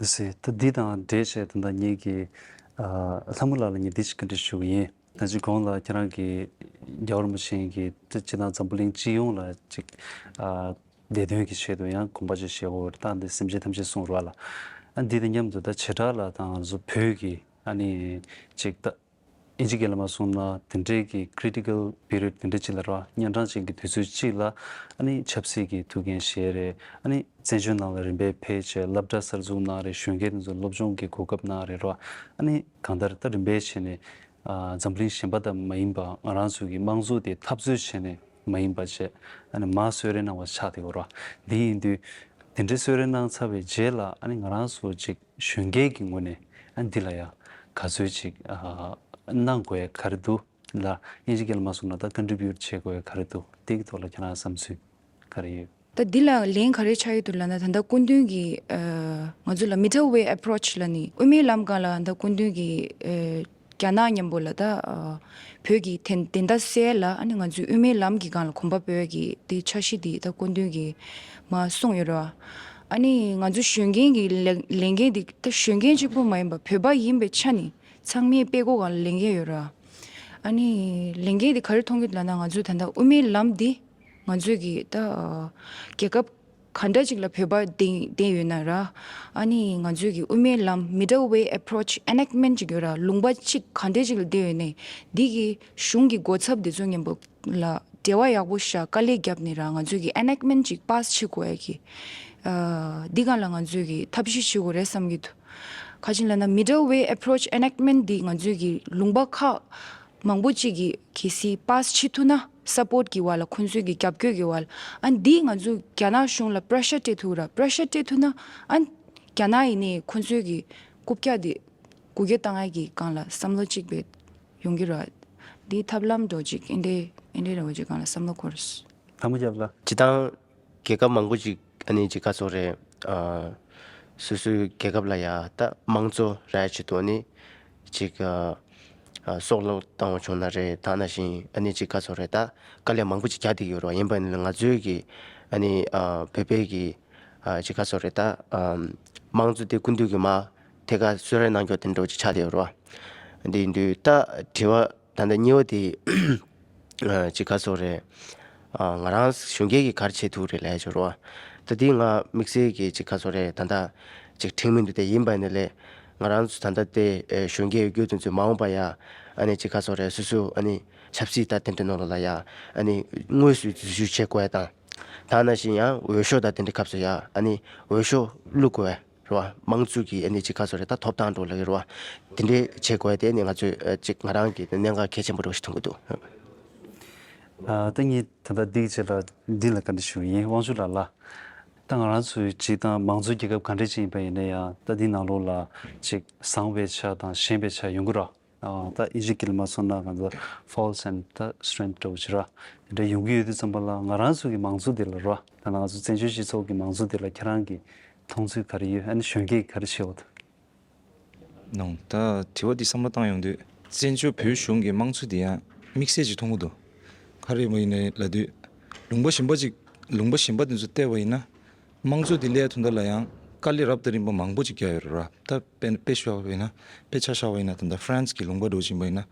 ཟེར། ད་འདི་དང་འབྲེལ་བྱས་ད་ལྟ་ངེད་ཀྱི་ཨ་ལྷ་མོ་ལགས་ལ་ངས་འདི་ཞིག་བཀའ་འདྲི་ཞུ་གི་ཡིན། ད་ཅི་གོང་ལ་ཁྱེད་རང་གིས་རྒྱལ་བ་རིན་པོ་ཆེ་གི་ད་སྤྱི་དང་འཛམ་བུ་གླིང་སྤྱི་ཡོངས་ལ་ཅིག་ཨ་བདེ་དོན་གྱི་ཆེད་དུ་ཡང་དགོངས་པ་ཅིག་བཞེས་དགོས་ད་འདི་སེམས་ཅན་ཐམས་ཅད་གསུངས་རོགས་ལ། ཨ་འདི་དང་མཉམ་དུ་ད་བྱེ་བྲག་ལ་ད་ང་ཚོ་བོད་ཀྱི་ཨ་ནི་ཅིག་ད་ཨིན་ཇི་སྐད་ལ་མ་གསུངས་ན་དེ་འདྲའི་གི་critical period དེ་འདྲ་ཅིག་ལ་རོ་གཉན་འཕྲང་ཅན་གྱི་དུས་ཚོད་ཅིག་ལ་ཨ་ནི་ཆབ་སྲིད་ཀྱི་ཐུགས་འགན་བཞེས་རེད། ཨ་ནི་བཙན་བྱོལ་ནང་ལ་རིམ་པས་ཕེབས་བྱས་སློབ་གྲྭ་གསར་འཛུགས་གནང་རེད། གཞོན་སྐྱེས་དེ་ཚོ་སློབ་སྦྱོང་གི་གོ་སྐབས་གནང་རེད་རོ། ཨ་ནི་གང་ལྟར་ད་རིམ་པས་བྱས་ནས་ཨ་འཛམ་གླིང་གཞན་པ་དང་མ་ཡིན་པ་ང་རང་ཚོ་གི་དམངས་གཙོ་དེ་འཐབ་རྩོད་བྱས་ནས་མ་ཡིན་པ་བྱས་ཨ་ནི་མར་གསོལ་རས་གནང་བ་ཆགས་བསྡད་ཡོད་རོ། འདི་ཡིན་དུས་དེ་འདྲའི་གསོལ་རས་གནང་ཚར་བའི་རྗེས་ལ་ཨ་ནི་ང་རང་ཚོ་ཅིག་གཞོན་སྐྱེས་ཀྱི་ངོས་ནས་ཨ་འདི་ལ་ཡང་ག་ཚོད་ཅིག་ཨ་གནང་དགོས་ཡ་ག་རེ་འདུག་ལ་དབྱིན་ཇི་སྐད་ལ་མ་སོང་ན་ད་contribute་བྱེད་དགོས་ཡ་ག་རེ་འདུག་དེ་གི་ཐོག་ལ་ཁྱེད་རང་བསམ་ཚུལ་ག་རེ་ཡོད། ད་འདི་ལ་ལན་ག་རེ་ཆགས་ཡོད་འདུག་ལབ་ན་ད་ལྟ་སྐུ་མདུན་གྱི་ཨ་ང་ཚོ་ལ་middle way approach ལབ་ནི་དབུ་མའི་ལམ་སྒང་ལ་ད་སྐུ་མདུན་གྱི་ཨ་རྒྱ་ནག་མཉམ་པོ་ལ་ད་ཨ་བོད་ཀྱི་བདེན་བདེན་མཐའ་གསལ་ལ་ཨ་ནི་ང་ཚོའི་དབུ་མའི་ལམ་གྱི་སྒང་ལ་གོམ་པ་སྤོས་ཀྱི་དེ་འཆར་གཞི་དེ་ད་སྐུ་མདུན་གྱིས་མར་གསུངས་ཡོད་རེད་བ། ཨ་ནི་ང་ཚོ་གཞོན་སྐྱེས་ཀྱི་ལས་ལས་འགན་དེ་ད་གཞོན་སྐྱེས་གཅིག་པུ་མ་ཡིན་པ་བོད་པ་ཡིན་པའི་ཆ་ནས་ཚང་མས་དཔྲལ་མགོ་སྒང་ལ་ལས་འགན་ཡོད་རེད་བ། ཨ་ནི་ལས་འགན་དེ་ག་རེ་མཐོང་གི་འདུག་ལབ་ན་ང་ཚོས་ད་ལྟ་དབུ་མའི་ལམ་འདི་ང་ཚོས་ཀྱི་ད་རྒྱལ་ཁབ་ག་འདྲ་ཅིག་ལ་བོད་པ་བསྡད་བསྡད་ཡོད་ན་ར། ཨ་ནི་ང་ཚོས་ཀྱི་དབུ་མའི་ལམ་middle way approach enactment ཅིག་ཡོད་ར། ལུང་པ་གཅིག་ག་འདྲ་ཅིག་ལ་བསྡད་ཡོད་ནའི་འདི་གི་གཞུང་གི་འགོ་ཚབ་དེ་ཚོ་མཉམ་པོ་ལ་འབྲེལ་བ་ཡག་པོ་བཞག་དཀའ་ལས་བརྒྱབ་ནས་ར་ང་ཚོས་ཀྱི་enactment ཅིག་pass བྱེད་དགོས་ཡ་གི་ཨ་འདི་སྒང་ལ་ང་ཚོས་ཀྱི་ཐབས་ཤེས་བྱེད་དགོས་རེད་བསམ་གྱི་འདུག་ག་ཅིག་ལབ་ན་middle way approach enactment འདི་ང་ཚོས་ཀྱི་ལུང་པ་ཁག་མང་པོ་ཅིག་གིས་གལ་སྲིད་pass བྱེད་ཐུབ་ན་support གི་བར་ལ་ཁོང་ཚོའི་གི་རྒྱབ་སྐྱོར་གི་བར་ལ་ཨ་འདིས་ང་ཚོ་རྒྱ་ནག་གཞུང་ལ་pressure སྤྲད་ཐུབ་ར། pressure སྤྲད་ཐུབ་ན་ཨ་རྒྱ་ནག་ཡིན་ནའི་ཁོང་ཚོའི་གི་རྐུབ་བཀྱག་དེ་འགུལ་སྐྱོད་བཏང་ཡ་གི་སྒང་ལ་བསམ་བློ་གཅིག་པའི་ཡོང་གི་ར། འདི་ཐབས་ལམ་འགྲོ་ཅིག་ཨེ་འདྲེ་ཨེ་འདྲེ་ར་བ་ཅིག་སྒང་ལ་བསམ་བློ་འཁོར། ལྷ་མོ་རྒྱབ་ལ། སྤྱི་བཏང་རྒྱལ་ཁབ་མང་པོ་ཅིག་ཨ་ནི་ཅིག་ག་ཚོད་རེད། ཨ་སོ་སོའི་རྒྱལ་ཁབ་ལ་ཡ་ད་དམངས་གཙོ་རག་ཆེད་དུ་ཨ་ནི་ཅིག་ཨ་ཨ་སྲོག་བློ་བཏང་བ་བྱུང་ན་རེད། ད་ནང་བཞིན་ཨ་ནི་ཅིག་ག་ཚོད་རེད། ད་དཀའ་ལས་མང་པོ་ཅིག་རྒྱག་བསྡད་ཡོད་རེད་བ། ཡིན་པ་ནི་ང་ཚོའི་གི་ཨ་ནི་ཨ་བོད་པའི་གི་ཨ་ཅིག་ག་ཚོད་རེད། ད་ཨ་དམངས་གཙོ་དེ་སྐུ་མདུན་གི་མ་ཐད་ཀར་གསོལ་རས་གནང་རྒྱུ་དེ་འདྲ་ཅིག་ཆགས་བསྡད་ཡོད་རེད་བ། འདི་ཡིན་དུས་ད་དྲི་བ་ད་ལྟ་གཉིས་པ་དེ། ཨ་ཅིག་ག་ཚོད་རེད། ཨ་ང་རང་གཞོན་སྐྱེས་ཀྱིས་ག་རེ་བྱེད་ཐུབ་རེད་ལབ་ཡ་ཅིག་རེད་བ། ད་དེ་ང་དམིགས་བསལ་གྱི་ཅིག་ག་ཚོད་རེད། ད་ལྟ་ཅིག་དྲན་མི་འདུག་དེ་ཡིན་པ་ནི་ལས་ང་རང་ཚོ་ད་ལྟ་དེ་ཨེ་གཞོན་སྐྱེས་ཡོད་རྒྱུ་དེ་ཚོས་མ་འོངས་པ་ཡ་ཨ་ནི་ཅིག་ག་ཚོད་རེད། སོ་སོ་ཨ་ནི་ཆབ་སྲིད་ད་དེ་འདྲ་ནང་ལོགས་ལ་ཡ་ཨ་ནི་དངོས་སུ་འཛུལ་ཞུགས་བྱེད་དགོས་ཡ་དང་། ད་ནང་བཞིན་ཡང་འོས་ཤོག་ད་དེ་འདྲ་སྐབས་སུ་ཡ་ཨ་ནི་འོས་ཤོག་བླུག་དགོས་ཡ། རེད་བ། དམངས་གཙོ་གི་ཨ་ནི་ཅིག་ག་ཚོད་རེད། ད་ཐོབ་ཐང་འགྲོ་ལ་ཡོད་རེད་བ། དེ་འདྲའི་བྱེད་དགོས་དེ་ནི་ང་ཚོས་ཨ་ཅིག་ང་རང་གི་གནད་འགག་གལ་ཆེན་པོ་རེད་ཞེས་མཐོང་གི་འདུག་ཨ་ད་ངས་ད་ལྟ་འདིའི་རྗེས་ལ་འདི་ལ་བཀའ་འདྲི་ཞུ་ཡིན། དབང་ཕྱུག་ལགས་ལ། ད་ང་རང་ཚོའི་སྤྱིར་བཏང་དམངས་གཙོའི་རྒྱལ་ཁབ་ག་འདྲ་ཅིག་ཡིན་པ་ཡིན་ན་ཡང་ད་འདི་ནང་ལོགས་ལ་ཅིག་བཟང་བའི་ཆ་དང་ཞན་པའི་ཆ་ཡོང་གི་རེད། ཨ་ད་ཨིན་ཇི་སྐད་ལ་མ་སོང་ན་ང་ཚོ་faults and the strength འདྲ་བོ་ཅིག་ར། དེ་འདྲ་ཡོང་གི་ཡོད་དུས་ཙམ་པ་ལ་ང་རང་ཚོ་གི་མང་གཙོ་དེ་ལ་ར། ད་ང་ཚོ་བཙན་བྱོལ་སྤྱི་ཚོགས་ཀྱི་མང་གཙོ་དེ་ལ་ཁྱེད་རང་གི་མཐོང་ཚུལ་ག་རེ་ཡོད། ཨ་ནི་གཞོན་སྐྱེས་ག་རེ་བྱེད་འོ་ད། ནོ། ད་དྲི་བ་འདི་བསམ་བློ་བཏང་ཡོང་དུས་བཙན་བྱོལ་བོད་གཞུང་གི་དམངས་གཙོ་དེ་ཡང་དམིགས་བསལ་ཅིག་མཐོང་གི་འདུག་ག་རེ་མ་ཡིན་ནའི་ལབ་དུས་ལུང་པ་གཞན་པ་ཅིག་ལུང་པ་གཞན་པ་དེ་ཚོ་བལྟས་པ་ཡིན་ན། དམངས་གཙོ་དེ་སླེབས་ཡ་དོན་དག་ལ་ཡང་དཀའ་ལས་རབ་དང་རིམ་པ་མང་པོ་ཅིག་བརྒྱབ་ཡོད་རེད་ར། ད་དཔེ་དཔེ་བཞག་པ་ཡིན་ན་དཔེ་ཆ་བཞག་པ་ཡིན་ན་ད་ལྟ་ཧྥ་རན་སི་གི་ལུང་པ་འདྲ་བོ་ཅིག་ཡིན་པ་ཡིན་ན།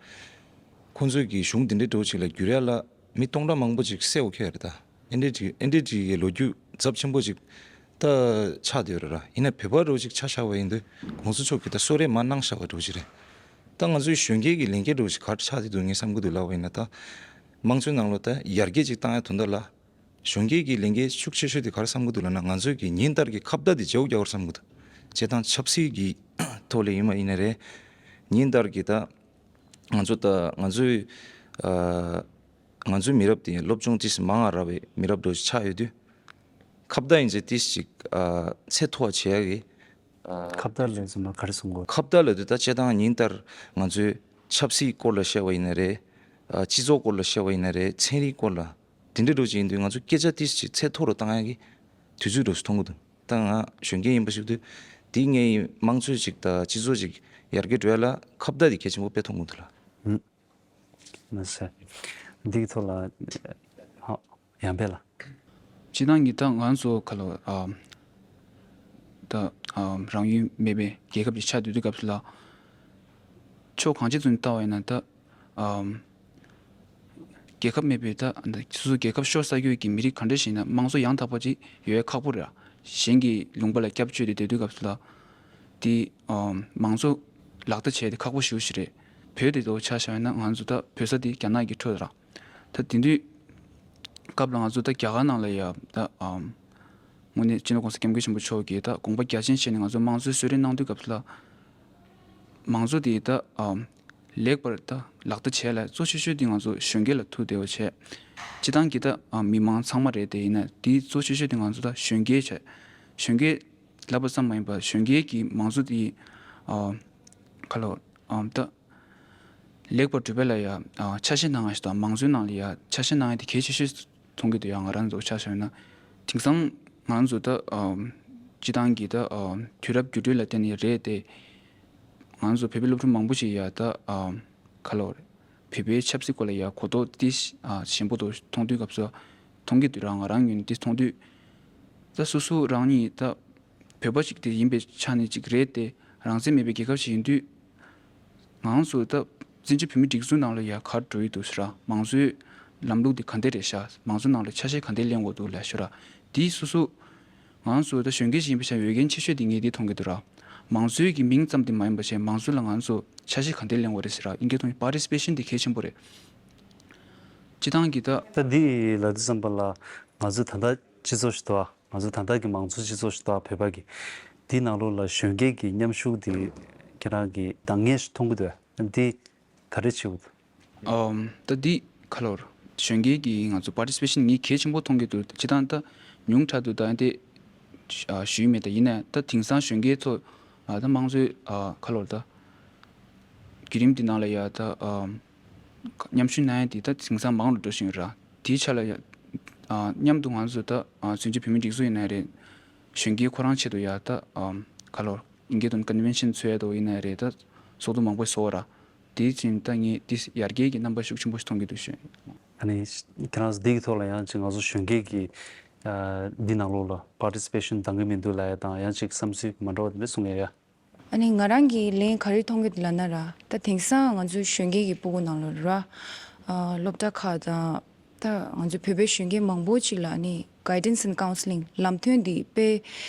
ཁོང་ཚོས་ཀྱི་གཞུང་དེ་འདྲའི་འདྲ་བོ་ཅིག་ལ་བསྒྱུར་ཡ་ལ་མི་སྟོང་ཕྲག་མང་པོ་ཅིག་བསད་འོ་ཁེལ་རེད་ད། ཨེ་འདྲའི་ཅིག་ཨེ་འདྲའི་ཅིག་གི་ལོ་རྒྱུས་ཚབས་ཆེན་པོ་ཅིག་ད་ཆགས་བསྡད་ཡོད་རེད་ར། ཡིན་ན་བོད་པ་འདྲ་བོ་ཅིག་ཆ་བཞག་པ་ཡིན་དུས་གོང་ས་མཆོག་གིས་ད་གསོལ་རས་མར་གནང་བཞག་པ་འདྲ་བོ་ཅིག་རེད། ད་ང་ཚོའི་གཞོན་སྐྱེས་ཀྱི་ལས་འགན་འདྲ་བོ་ཅིག་ག་རེ་ཆགས་བསྡད་འདུག་ངས་བསམ་གྱི་འདུག་ལབ་པ་ཡིན་ན་ད། དམངས་གཙོའི་ནང་ལོགས་ད་ཡར་རྒྱས་ཅིག་བཏང་ཡ་དོན་དག་ལ། གཞོན་སྐྱེས་ཀྱི་ལས་འགན་ཤུགས་ཆེ་ཤོས་དེ་ག་རེ་བསམ་གྱི་འདུག་ལབ་ན། ང་ཚོས་ཀྱི་ཉིན་ལྟར་གྱི་ཁ་བརྡ་དེ་བརྗེ་པོ་རྒྱག་དགོས་བསམ་གྱི་འདུག། སྤྱིར་བཏང་ཆབ་སྲིད་ཀྱི་ཐོག་ལ་ཡིན་པ་ཡིན་ན་རེད། ཉིན་ལྟར་གྱི་ད་ང་ཚོ་ད་ང་ཚོའི་ཨ་ང་ཚོའི་མི་རབས་དེ་སློབ་སྦྱོང་ཏིས་མང་ང་རག་པའི་མི་རབས་འདྲ་ཞིག་ཆགས་ཡོད་དུས། ཁ་བརྡ་ཡིན་ཚེ་ཏིས་ཅིག་ཨ་ཚད་མཐོ་བ་བྱེད་ཡ་གི། ཁ་བརྡ་ལས་ཚོ་ན་ག་རེ་གསུང་གོ། ཁ་བརྡ་ལབ་དུས་ད་སྤྱིར་བཏང་ཉིན་ལྟར་ང་ཚོའི་ཆབ་སྲིད་སྐོར་ལ་བཤད་པ་ཡིན་ན་རེད། ཨ་སྤྱི་ཚོགས་སྐོར་ལ་བཤད་པ་ཡིན་ན་རེད། ཚན་རིག་སྐོར་ལ། དེ་འདྲ་འདྲ་ཅིག་ཡིན་དུས་ང་ཚོ་སྐད་ཆ་ཏིས་ཅིག་ཚད་མཐོ་རུ་བཏང་ཡ་གི་དུས་ཚོད་འདྲ་ཞིག་མཐོང་གི་འདུག། ད་ང་གཞོན་སྐྱེས་ཡིན་པ་ཞིག་དུས་དེ་ངའི་དམངས་གཙོ་ཅིག་དང་སྤྱི་ཚོགས་ཅིག་ཡར་རྒྱས་འགྲོ་ཡ་ལ་ཁ་བརྡ་དེ་གལ་ཆེན་པོ་དཔེ་མཐོང་གི་འདུག་ལ། ཧུམ། མ་ཟད། འདིའི་ཐོག་ལ་ཧ་ཡང་བས་ལ། སྤྱིར་བཏང་གི་ད་ང་ཚོ་ག་ལ་ཨ་ད་ཨ་རང་ཡུལ་མེད་པའི་རྒྱལ་ཁབ་ཅིག་ཆགས་བསྡད་དུས་སྐབས་སུ་ལ། ཕྱོགས་གང་ཅི་ཚོ་ནས་བལྟ་བ་ཡིན་ན་ད་ཨ་རྒྱལ་ཁབ་མེད་པའི་ད་སོ་སོ་རྒྱལ་ཁབ་ཤོར་ས་ཡོད་ཀྱི་མི་རིགས་ག་འདྲ་ཞིག་ཡིན་ན་དམངས་གཙོ་ཡང་དག་པ་ཅིག་ཡོད་ཡ་ཁག་པོ་རེད། གཞན་གྱི་ལུང་པ་ལ་སྐྱབས་བཅོལ་ཏེ་བསྡད་དུས་སྐབས་སུ་ལ། དེ་ཨ་མང་གཙོ་ལག་བསྟར་བྱས་ཏེ་ཁག་པོ་ཞེ་པོ་ཞིག་རེད། བོད་དེ་ཚོ་ཆ་བཞག་ན་ང་ཚོ་ད་བོད་ས་དེ་རྒྱ་ནག་གི་ཁྲོད་ར། ད་དེ་དུས་སྐབས་ལ་ང་ཚོ་ད་རྒྱ་གར་ནང་ལ་ཡ་ད་ཨམ་དངོས་གནས་སྤྱི་ནོར་༸གོང་ས་༸སྐྱབས་མགོན་ཆེན་པོ་མཆོག་གིས་ད་དགོངས་པ་རྒྱ་ཆེན་བཞེས་ནས་ང་ཚོ་དམངས་གཙོའི་གསོལ་རས་གནང་དུས་སྐབས་ལ། མང་གཙོ་དེ་ད་ཨམ་ལེགས་པར་ད་ལག་བསྟར་བྱས་ལ་གཙོ་ཆེ་ཤོས་དེ་ང་ཚོ་གཞོན་སྐྱེས་ལ་ཐུག་བསྡད་པ་བྱས། སྤྱིར་བཏང་གི་ད་ཨམ་མི་མང་ཚང་མ་རེད་དེ་ཡིན་ན་དེ་གཙོ་ཆེ་ཤོས་དེ་ང་ཚོ་ད་གཞོན་སྐྱེས་བྱས། གཞོན་སྐྱེས་ལབ་པ་ཙམ་མ་ཡིན་པར་གཞོན་སྐྱེས་ཀྱི་མང་གཙོ་དེ་ཨ་ག་ལ་ཨམ་ད་ལེགས་པར་གྲུབ་པ་ལ་ཡ་ཨ་ཆ་ཤས་གནང་ཡ་ཞིག་དང་མང་གཙོའི་ནང་ལ་ཡ་ཆ་ཤས་གནང་ཡ་དེ་གལ་ཆེ་ཤོས་མཐོང་གི་འདུག་ཡ། ང་རང་ཚོ་ཆ་བཞག་ན་དེང་སང་ང་ཚོ་ད་ཨམ་སྤྱིར་བཏང་གི་ད་ཨམ་དུས་རབས་འགྱུར་འགྲོས་ལ་བརྟེན་ནས་རེད་དེ། ང་ཚོ་བོད་པའི་སློབ་ཕྲུག་མང་པོ་ཞིག་ཡ་ད་ཨམ་ག་ལ་བོད་པའི་ཆབ་སྲིད་སྐོར་ལ་ཡ་གོ་རྟོགས་ཏིས་ཨ་ཞན་པོ་དོ་མཐོང་དུས་སྐབས་སུ་མཐོང་གི་འདུག་ར། ང་རང་ངོས་ནས་ཏིས་མཐོང་དུས་ད་སོ་སོ་རང་ཉིད་ད་བོད་པ་ཅིག་དེ་ཡིན་པའི་ཆ་ནས་ཅིག་རེད་དེ་རང་བཙན་མེད་པའི་རྒྱལ་ཁབ་ཅིག་ཡིན་དུས་ང་རང་ཚོ་ད་བཙན་བྱོལ་བོད་མིའི་སྒྲིག་འཛུགས་ནང་ལ་ཡ་ག་རེ་འགྲོ་ཡི་འདུག་ཟེར་ར། མང་གཙོའི་ལམ་ལུགས་དེ་ག་འདྲ་རེད་ཤག་མང་གཙོ་ནང་ལ་ཆ་ཤས་ག་འདྲ་ལེན་དགོས་འདུག་ལབ་ཤོད་ར། དེ་སོ་སོ་ང་ཚོ་ད་གཞོན་སྐྱེས་ཤིག་ཡིན་པའི་ཆ་འོས་འགན་ཆེ་ཤོས་དེ་ངས་འདི་མཐོང་གི་འདུག་ར། མང་གཙོའི་གི་མིང་ཙམ་དེ་མ་ཡིན་པ་བྱས་མང་གཙོ་ལ་ང་ཚོ་ཆ་ཤས་ག་འདྲ་ལེན་དགོས་རེད་ཟེར་ར། ཨིན་སྐད་ཐོག་ནས་པར་ཊི་སི་པེ་ཤན་དེ་གལ་ཆེན་པོ་རེད། སྤྱི་བཏང་གི་ད། ད་འདི་ལ་དུས་ཙམ་པ་ལ་ང་ཚོ་ད་ལྟ་སྤྱི་ཚོགས་ཤིག་འདུག་ཨ། ང་ཚོ་ད་ལྟ་གི་མང་གཙོ་སྤྱི་ཚོགས་ཤིག་འདུག་ཨ། བོད་པ་གི་འདི་ནང་ལོགས་ལ་གཞོན་སྐྱེས་ཀྱི་མཉམ་ཞུགས་དེ་ཁྱེད་རང་གི་འདང་ངེས་ཤིག་མཐོང་གི་འདུག་ཨ། འདི་ག་རེ་བྱེད་དགོས་འདུག་ཨམ་ད་འདི་ག་ལོར་གཞོན་སྐྱེས་ཀྱི་ང་ཚོ་པར་ཊི་སི་པེ་ཤན་ངས་གལ་ཆེན་པོ་མཐོང་གི་འདུག་སྤྱི་བཏང་ད་ཉུང་དྲགས་འདུག་ད་འདི་ཨ་ཞུས་མེད། ད་ཡིན་ན་ད་དེང་སང་གཞོན་སྐྱེས་ཚོ་ཨ་ད་དམངས་གཙོའི་ཨ་ག་ལོར་ད་བརྒྱུད་རིམ་འདི་ནང་ལ་ཡ་ད་ཨམ་མཉམ་ཞུགས་གནང་ཡ་འདི་ད་དེང་སང་མང་རུ་འགྲོ་བཞིན་ཡོད་ར། དེའི་ཆ་ལ་ཡ་ཨ་མཉམ་དུ་ང་ཚོ་ད་ཨ་བཙན་བྱོལ་བོད་མིའི་སྒྲིག་འཛུགས་ཡིན་ན་རེད། གཞོན་སྐྱེས་ཁོ་རང་ཆེད་དུ་ཡ་ད་ཨམ་ག་ལོར་ཨིན་སྐད་དུ་ཀོན་ཝེན་ཤན་འཚོགས་ཡ་དོ་ཡིན་ན་རེད། ད་ཚོགས་འདུ་མང་པོ་ཚོགས་ར། དེའི་ཕྱིན་ད་ངས་དེ་ཡར་རྒྱས་ཀྱི་རྣམ་པ་ཤུགས་ཆེན་པོ་ཞིག་མཐོང་གི་འདུག་ཞུ། ཨ་ནི་ཁྱེད་རང་ཚོ་འདི་གི་ཐོག་ལ་ཡང་ཅིག་ང་ཚོ་གཞོན་སྐྱེས་ཀྱི་ཨ་འདི་ནང་ལོགས་ལ་པར་ཊི་སི་པེ་ཤན་འདང་གི་མི་འདུག་ལབ་ཡ་དང་ཡང་ཅིག་བསམ་ཚུལ་མ་འདྲ་བ་དེ་འདྲ་གསུང་ཡ་ཡ། ཨ་ནི་ང་རང་གི་ལན་ག་རེ་མཐོང་གི་འདུག་ལབ་ན་ར། ད་དེང་སང་ང་ཚོ་གཞོན་སྐྱེས་ཀྱི་སྤུ་གུ་ནང་ལོགས་ར། ཨ་སློབ་གྲྭ་ཁག་དང་། ད་ང་ཚོ་བོད་པའི་གཞོན་སྐྱེས་མང་པོ་ཅིག་ལ་ཨ་ནི་guidance and counselling ལམ་སྟོན་འདི་དཔེ་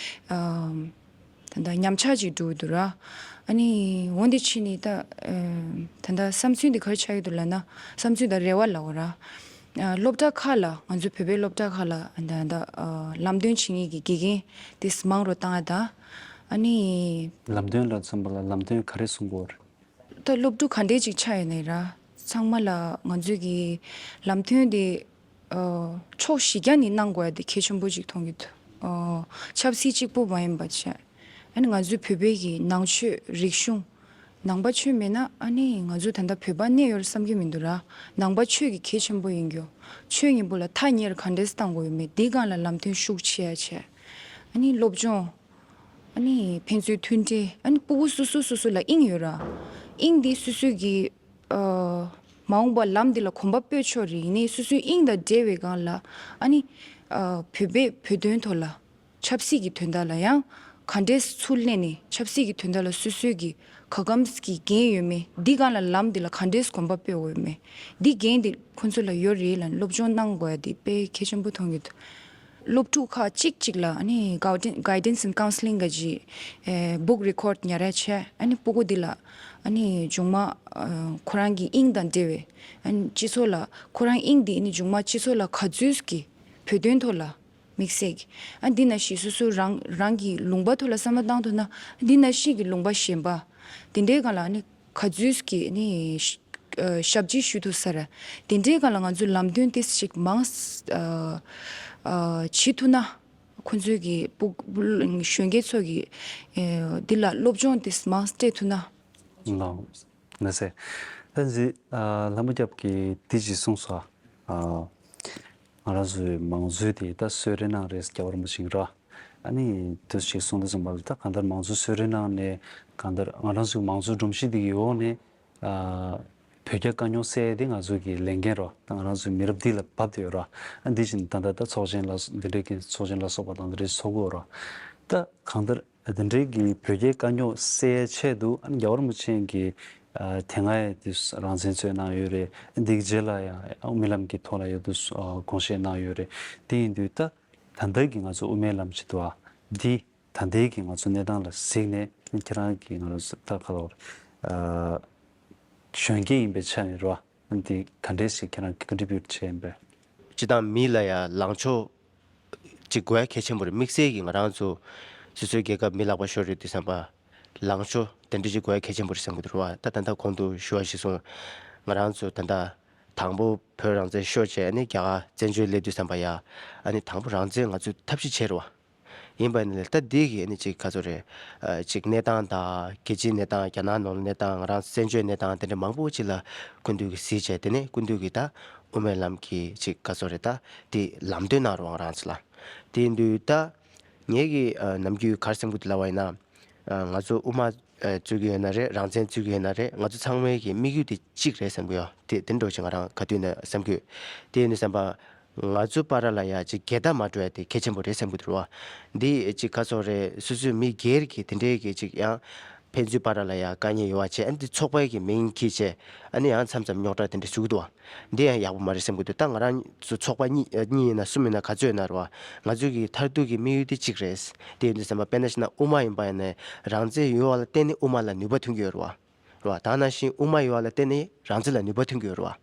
ཨམ་ད་ལྟ་ཉམས་ཆག་ཅིག་འགྲོ་གི་འདུག་ར། ཨ་ནི་འོན་ཏེ་ཕྱིན་ནི་ད་ཨམ་ད་ལྟ་བསམ་ཚུལ་འདི་ག་རེ་ཆགས་ཀྱི་འདུག་ལབ་ན། བསམ་ཚུལ་དང་རེ་བ་ལབ་དགོས་ར། ཨ་སློབ་གྲྭ་ཁག་ལ་ང་ཚོ་བོད་པའི་སློབ་གྲྭ་ཁག་ལ་ད་ལྟ་ཨ་ལམ་སྟོན་བྱེད་མཁན་གྱི་དགེ་རྒན་དེ་མང་རུ་བཏང་ཡ་དང་། ཨ་ནི་ལམ་སྟོན་ལ་མཚོན་པ་ལ་ལམ་སྟོན་ག་རེ་གསུང་གི་ཡོད་རེད། ད་སློབ་ཕྲུག་ག་འདྲས་ཅིག་ཆགས་ཡོད་ནའི་ར། ཚང་མ་ལ་ང་ཚོས་ཀྱི་ལམ་སྟོན་དེ་ཨ་ཕྱོགས་བཞི་རྒྱ་ནས་གནང་དགོས་ཡ་དེ་གལ་ཆེན་པོ་ཅིག་མཐོང་གི་འདུག་ཨ་ཆབ་སྲིད་གཅིག་པུ་མ་ཡིན་པ་བྱས། ཨ་ནི་ང་ཚོའི་བོད་པའི་གི་ནང་ཆོས་རིག་གཞུང་། ནང་པ་ཆོས་མེད་ན་ཨ་ནི་ང་ཚོ་ད་ལྟ་བོད་པ་གནས་ཡོད་བསམ་གྱི་མི་འདུག་ར། ནང་པ་ཆོས་ཀྱི་གལ་ཆེན་པོ་ཡིན་རྒྱུ། ཆོས་ཉིད་པོ་ལ་ཐག་ཉེ་རུ་ག་འདྲས་གཏང་དགོས་ཡོད་མེད་འདི་སྒང་ལ་ལམ་སྟོན་ཤུགས་ཆེ་ཡ་བྱས། ཨ་ནི་སློབ་སྦྱོང་། ཨ་ནི་ཕན་ཚུན་མཐུན་འབྲེལ། ཨ་ནི་སྤུ་གུ་སོ་སོ་སོ་སོ་ལ་དབྱིངས་ཡོད་ར། དབྱིངས་འདི་སོ་སོའི་གི་ཨ་མ་འོངས་པ་ལམ་འདི་ལ་གོམ་པ་སྤོས་ཆོག་རེད། ཡིན་ནའི་སོ་སོའི་དབྱིངས་དང་འབྲེལ་བའི་སྒང་ལ་ཨ་ནི་ཨ་བོད་པའི་བོད་དོན་ཐོག་ལ་ཆབ་སྲིད་ཀྱི་དོན་དག་ལ་ཡང་ག་འདྲས་ཚུར་ལེན་ནས་ཆབ་སྲིད་ཀྱི་དོན་དག་ལ་སོ་སོའི་གི་ག་གམ་གྱི་འགན་ཡོད་མེད་འདི་སྒང་ལ་ལམ་འདི་ལ་ག་འདྲས་གོམ་པ་སྤོས་དགོས་ཡོད་མེད་འདི་འགན་འདི་ཁོང་ཚོ་ལ་ཡོད་རེད་ལབ་སློབ་སྦྱོང་གནང་དགོས་ཡ་འདི་དཔེ་གལ་ཆེན་པོ་མཐོང་གི་འདུག་སློབ་ཕྲུག་ཁག་གཅིག་གཅིག་ལ་ཨ་ནི་Guidance and Counselling ག་ཅིག་book record ཉར་ཡ་བྱས། ཨ་ནི་སྤུ་གུ་འདི་ལ་ཨ་ནི་མཇུག་མ་ཁོ་རང་གི་དབྱིངས་དང་འབྲེལ་བའི་ཨ་ནི་སྤྱི་ཚོགས་ལ་ཁོ་རང་དབྱིངས་འདི་ཨ་ནི་མཇུག་མ་སྤྱི་ཚོགས་ལ་ག་ཚོད་ཀྱི་བོད་དོན་ཐོག་ལ་དམིགས་བསལ་གྱི་ཨ་འདི་ན་ཤི་སོ་སོ་རང་རང་གི་ལུང་པ་ཐོག་ལ་བསམ་བློ་བཏང་ཐུབ་ན། འདི་ན་ཤི་གི་ལུང་པ་གཞན་པ་དེ་འདྲའི་སྒང་ལ་ཨ་ནི་ག་ཚོད་ཀྱི་ཨ་ནི་ཞབས་ཕྱི་ཞུ་ཐུབ་ས་རེད། དེ་འདྲའི་སྒང་ལ་ང་ཚོས་ལམ་སྟོན་ཏོག་ཙམ་ཞིག་མང་བྱེད་ཐུབ་ན། ཁོང་ཚོའི་གི་སྤུ་གུ་གཞོན་སྐྱེས་ཚོ་གི་འདི་ལ་སློབ་སྦྱོང་ཏོག་ཙམ་མང་སྤྲད་ཐུབ་ན། ལགས་ལགས་སེ། ད་འདི་ལྷ་མོ་སྐྱབས་ཀྱིས་འདི་ཅིག་གསུངས་སོང་། ང་རང་ཚོའི་མང་གཙོའི་དེ་ད་གསོལ་རས་གནང་རེད། རྒྱལ་བ་རིན་པོ་ཆེ་གིས་ར། ཨ་ནི་དུ་ཞིག་གསུངས་དུས་ཙམ་པ་ལ་ད་གང་ལྟར་མང་གཙོའི་གསོལ་རས་གནང་ནས་གང་ལྟར་ང་རང་ཚོའི་མང་གཙོའི་སྒྲོམ་གཞི་འདི་གི་འོག་ནས་བོད་རྒྱ་དཀའ་རྙོག་སེལ་ཡས་དེ་ང་ཚོ་གི་ལས་འགན་རོ། ད་ང་རང་ཚོའི་མི་རབས་འདི་ལ་བབས་ཏེ་ཡོད་རོ། ཨ་འདི་བཞིན་ད་ལྟ་ད་ཚོགས་ཆེན་ལ་འདི་འདྲའི་གི་ཚོགས་ཆེན་ལ་སོགས་པ་དང་འདི་འདྲའི་ཚོགས་དགོས་རོ། ད་གང་ལྟར་དེ་འདྲའི་གི་བོད་རྒྱའི་དཀའ་རྙོག་སེལ་ཡས་ཆེད་དུ་ཨ་རྒྱལ་བ་རིན་པོ་ཆེ་གི་དེ་སྔ་ཡི་དུས་རང་བཙན་རྩོད་གནང་ཡོད་རེད། འདི་གི་རྗེས་ལ་ཡང་དབུ་མའི་ལམ་གྱི་ཐོག་ལ་ཡོད་དུས་དགོངས་བཞེས་གནང་ཡོད་རེད། དེ་ཡིན་དུས་ད་ད་ལྟ་གི་ང་ཚོ་དབུ་མའི་ལམ་ཆེད་དུ་ཨ་འདི། ད་ལྟའི་གི་ང་ཚོ་གནས་སྟངས་ལ་གཟིགས་ནས་ཁྱེད་རང་གི་ང་ཚོ་ད་ག་ལ་བར་གཞོན་སྐྱེས་ཡིན་པའི་ཆ་ནས་རོ། འདི་ག་འདྲས་ཞིག་ཁྱེད་རང་གི་ཀོན་ཊི་བྷིའུཊ་བྱས་ཡིན་པས། སྤྱི་བཏང་མི་ལ་ཡ་ལངས་ཕྱོགས་ཅིག་དགོས་ཡ་གལ་ཆེན་པོ་རེད། དམིགས་བསལ་གྱི་ང་རང་ཚོ་སོ་སོའི་རྒྱལ་ཁབ་མི་ལག་པ་ཤོར་རེད་དུས་ཙམ་པ་ལངས་ཕྱོགས་དེ་འདྲ་ཅིག་དགོས་ཡ་གལ་ཆེན་པོ་རེད་བསམ་གྱི་འདུག་ར་བ། ད་ད་ལྟ་གོང་དུ་ཞུ་བ་ཞིག་སོང་། ང་རང་ཚོ་ད་ལྟ་དང་པོ་བོད་རང་བཙན་ཤོར་བྱས་ཨ་ནི་རྒྱ་གར་བཙན་བྱོལ་སླེབས་དུས་ཙམ་པ་ཡ་ཨ་ནི་དང་པོ་རང་བཙན་ང་ཚོས་ཐབས་ཤེས་བྱས་རེད་བ། ཡིན་པ་ནི་ད་འདི་གི་ནི་ཅིག་ག་ཚོད་རེད། ཅིག་གནས་སྟངས་དང་རྒྱལ་སྤྱིའི་གནས་སྟངས་རྒྱ་ནག་ནང་གནས་སྟངས་ང་རང་བཙན་བྱོལ་གནས་སྟངས་དེ་འདྲ་མང་པོ་ཅིག་ལ་སྐུ་མདུན་གྱིས་གཟིགས་བྱས་དེ་ནས་སྐུ་མདུན་གྱིས་ད་དབུ་མའི་ལམ་གྱི་ཅིག་ག་ཚོད་རེད་ད་དེ་ལམ་སྟོན་གནང་རོགས་ང་རང་ཚོ་ལ། དེ་ཡིན་དུས་ད་ངེད་ཀྱི་ནམ་རྒྱུན་ག་རེ་བསམ་གྱི་འདུག་ལབ་པ་ཡིན་ན། ང་ཚོ་དབུ་མ་རྩོད་ཀྱི་ཡོད་ན་རེད། རང་བཙན་རྩོད་ཀྱི་ཡོད་ན་རེད། ང་ཚོ་ཚང་མའི་གི་དམིགས་ཡུལ་དེ་གཅིག་རེད་བསམ་གྱི་ཡོད། དེ་དེ་འདྲ་ཅིག་ང་རང་ག་དུས་ནས་བསམ་གྱི་ཡོད། དེ་ཡིན་དུས་བསམ་པ། ང་ཚོ་བར་ལ་ཡ་ཅིག་འགལ་ཟླ་མ་འགྲོ་ཡ་དེ་གལ་ཆེན་པོ་རེད་བསམ་གྱི་འདུག་རེད་བ། འདི་ཅིག་ག་ཚོད་རེད། སོ་སོའི་མི་སྒེར་གྱི་དེ་འདྲའི་གི་ཅིག་ཡང་ཕན་ཚུན་བར་ལ་ཡ་དཀའ་ངལ་ཡོད་པ་བྱས། ཨ་ནི་འདི་ཚོགས་པའི་གི་མིང་གིས་བྱས། ཨ་ནི་ཡང་མཚམས་མཚམས་རྙོག་དྲ་དེ་འདྲ་བཟོ་གི་འདུག་བ། འདི་ཡང་ཡག་པོ་མ་རེད་བསམ་གྱི་འདུག་ད་ང་རང་ཚོ་ཚོགས་པ་གཉིས་གཉིས་ཡིན་ན་གསུམ་ཡིན་ན་ག་ཚོད་ཡོད་ན་རེད་བ། ང་ཚོའི་གི་མཐར་ཐུག་གི་དམིགས་ཡུལ་དེ་གཅིག་རེད། དེ་ཡིན་དུས་ཙམ་པ་དཔེར་ན་བཤད་ན་དབུ་མ་ཡིན་པ་ཡིན་ན་རང་བཙན་ཡོད་པ་ལ་བརྟེན་ནས་དབུ་མ་ལ་ནུས་པ་ཐོན་གྱི་ཡོད་རེད་བ། རེད་བ། ད་ནང་བཞིན་དབུ་མ་ཡོད་པ་ལ་བརྟེན་ནས་རང་བཙན་ལ་ནུས་པ་ཐོན་གྱི་ཡོད་རེད་བ།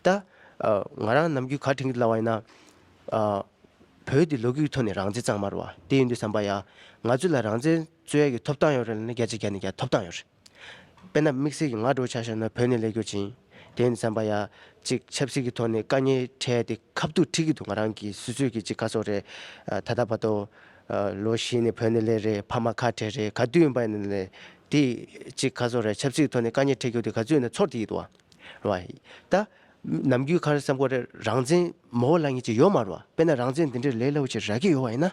ད་ང་རང་ནམ་རྒྱུན་ག་དྲན་གྱི་ལབ་པ་ཡིན་ན། བོད་འདི་ལོ་རྒྱུས་ཀྱི་ཐོག་ནས་རང་བཙན་གཙང་མ་རེད་བ། དེ་ཡིན་དུས་ཙམ་པ་ཡ། ང་ཚོ་ལ་རང་བཙན་རྩོད་ཡ་གི་ཐོབ་ཐང་ཡོད་རེད་ལབ་ན་བརྒྱ་ཆ་བརྒྱ་ནས་བརྒྱ་ཐོབ་ཐང་ཡོད་རེད། དཔེར་ན་དམིགས་བསལ་གྱི་ང་འདྲ་བོ་ཆ་བཞག་ན་བོད་ནས་སླེབས་རྒྱུ་ཅིང་། དེ་ཡིན་དུས་ཙམ་པ་ཡ། ཅིག་ཆབ་སྲིད་ཀྱི་ཐོག་ནས་དཀའ་ངལ་འཕྲད་དེ་ཁ་ཐུག་འཁྲིད་ཀྱི་འདུག་ང་རང་གི་སོ་སོའི་གི་ཅིག་ག་ཚོད་རེད། ད་ལྟ་བར་དུ་ལོ་བཞི་ནས་བོད་ནས་སླེབས་རེད། ཕ་མ་ཁ་བྲལ་རེད། ག་དུས་ཡིན་པ་ཡིན་ནའི་དེ་ཅིག་ག་ཚོད་རེད། ཆབ་སྲིད་ཀྱི་ཐོག་ནས་དཀའ་ངལ་འཕྲད་རྒྱུ་དེ་ག་ཚོད་ཡིན་ན་ཚོར་བསྡད་ཀྱི་འདུག་བ། རེད་བ། ད་ནམ་རྒྱུན་ག་རེ་བསམ་གྱི་རེད། རང་བཙན་མ་འོངས་ལ་ངེད་ཀྱི་ཡོད་མ་རེད་བ། དཔེར་ན་རང་བཙན་འདི་འདྲའི་ལས་སླ་པོ་ཅིག་རག་གི་ཡོད་པ་ཡིན་ན།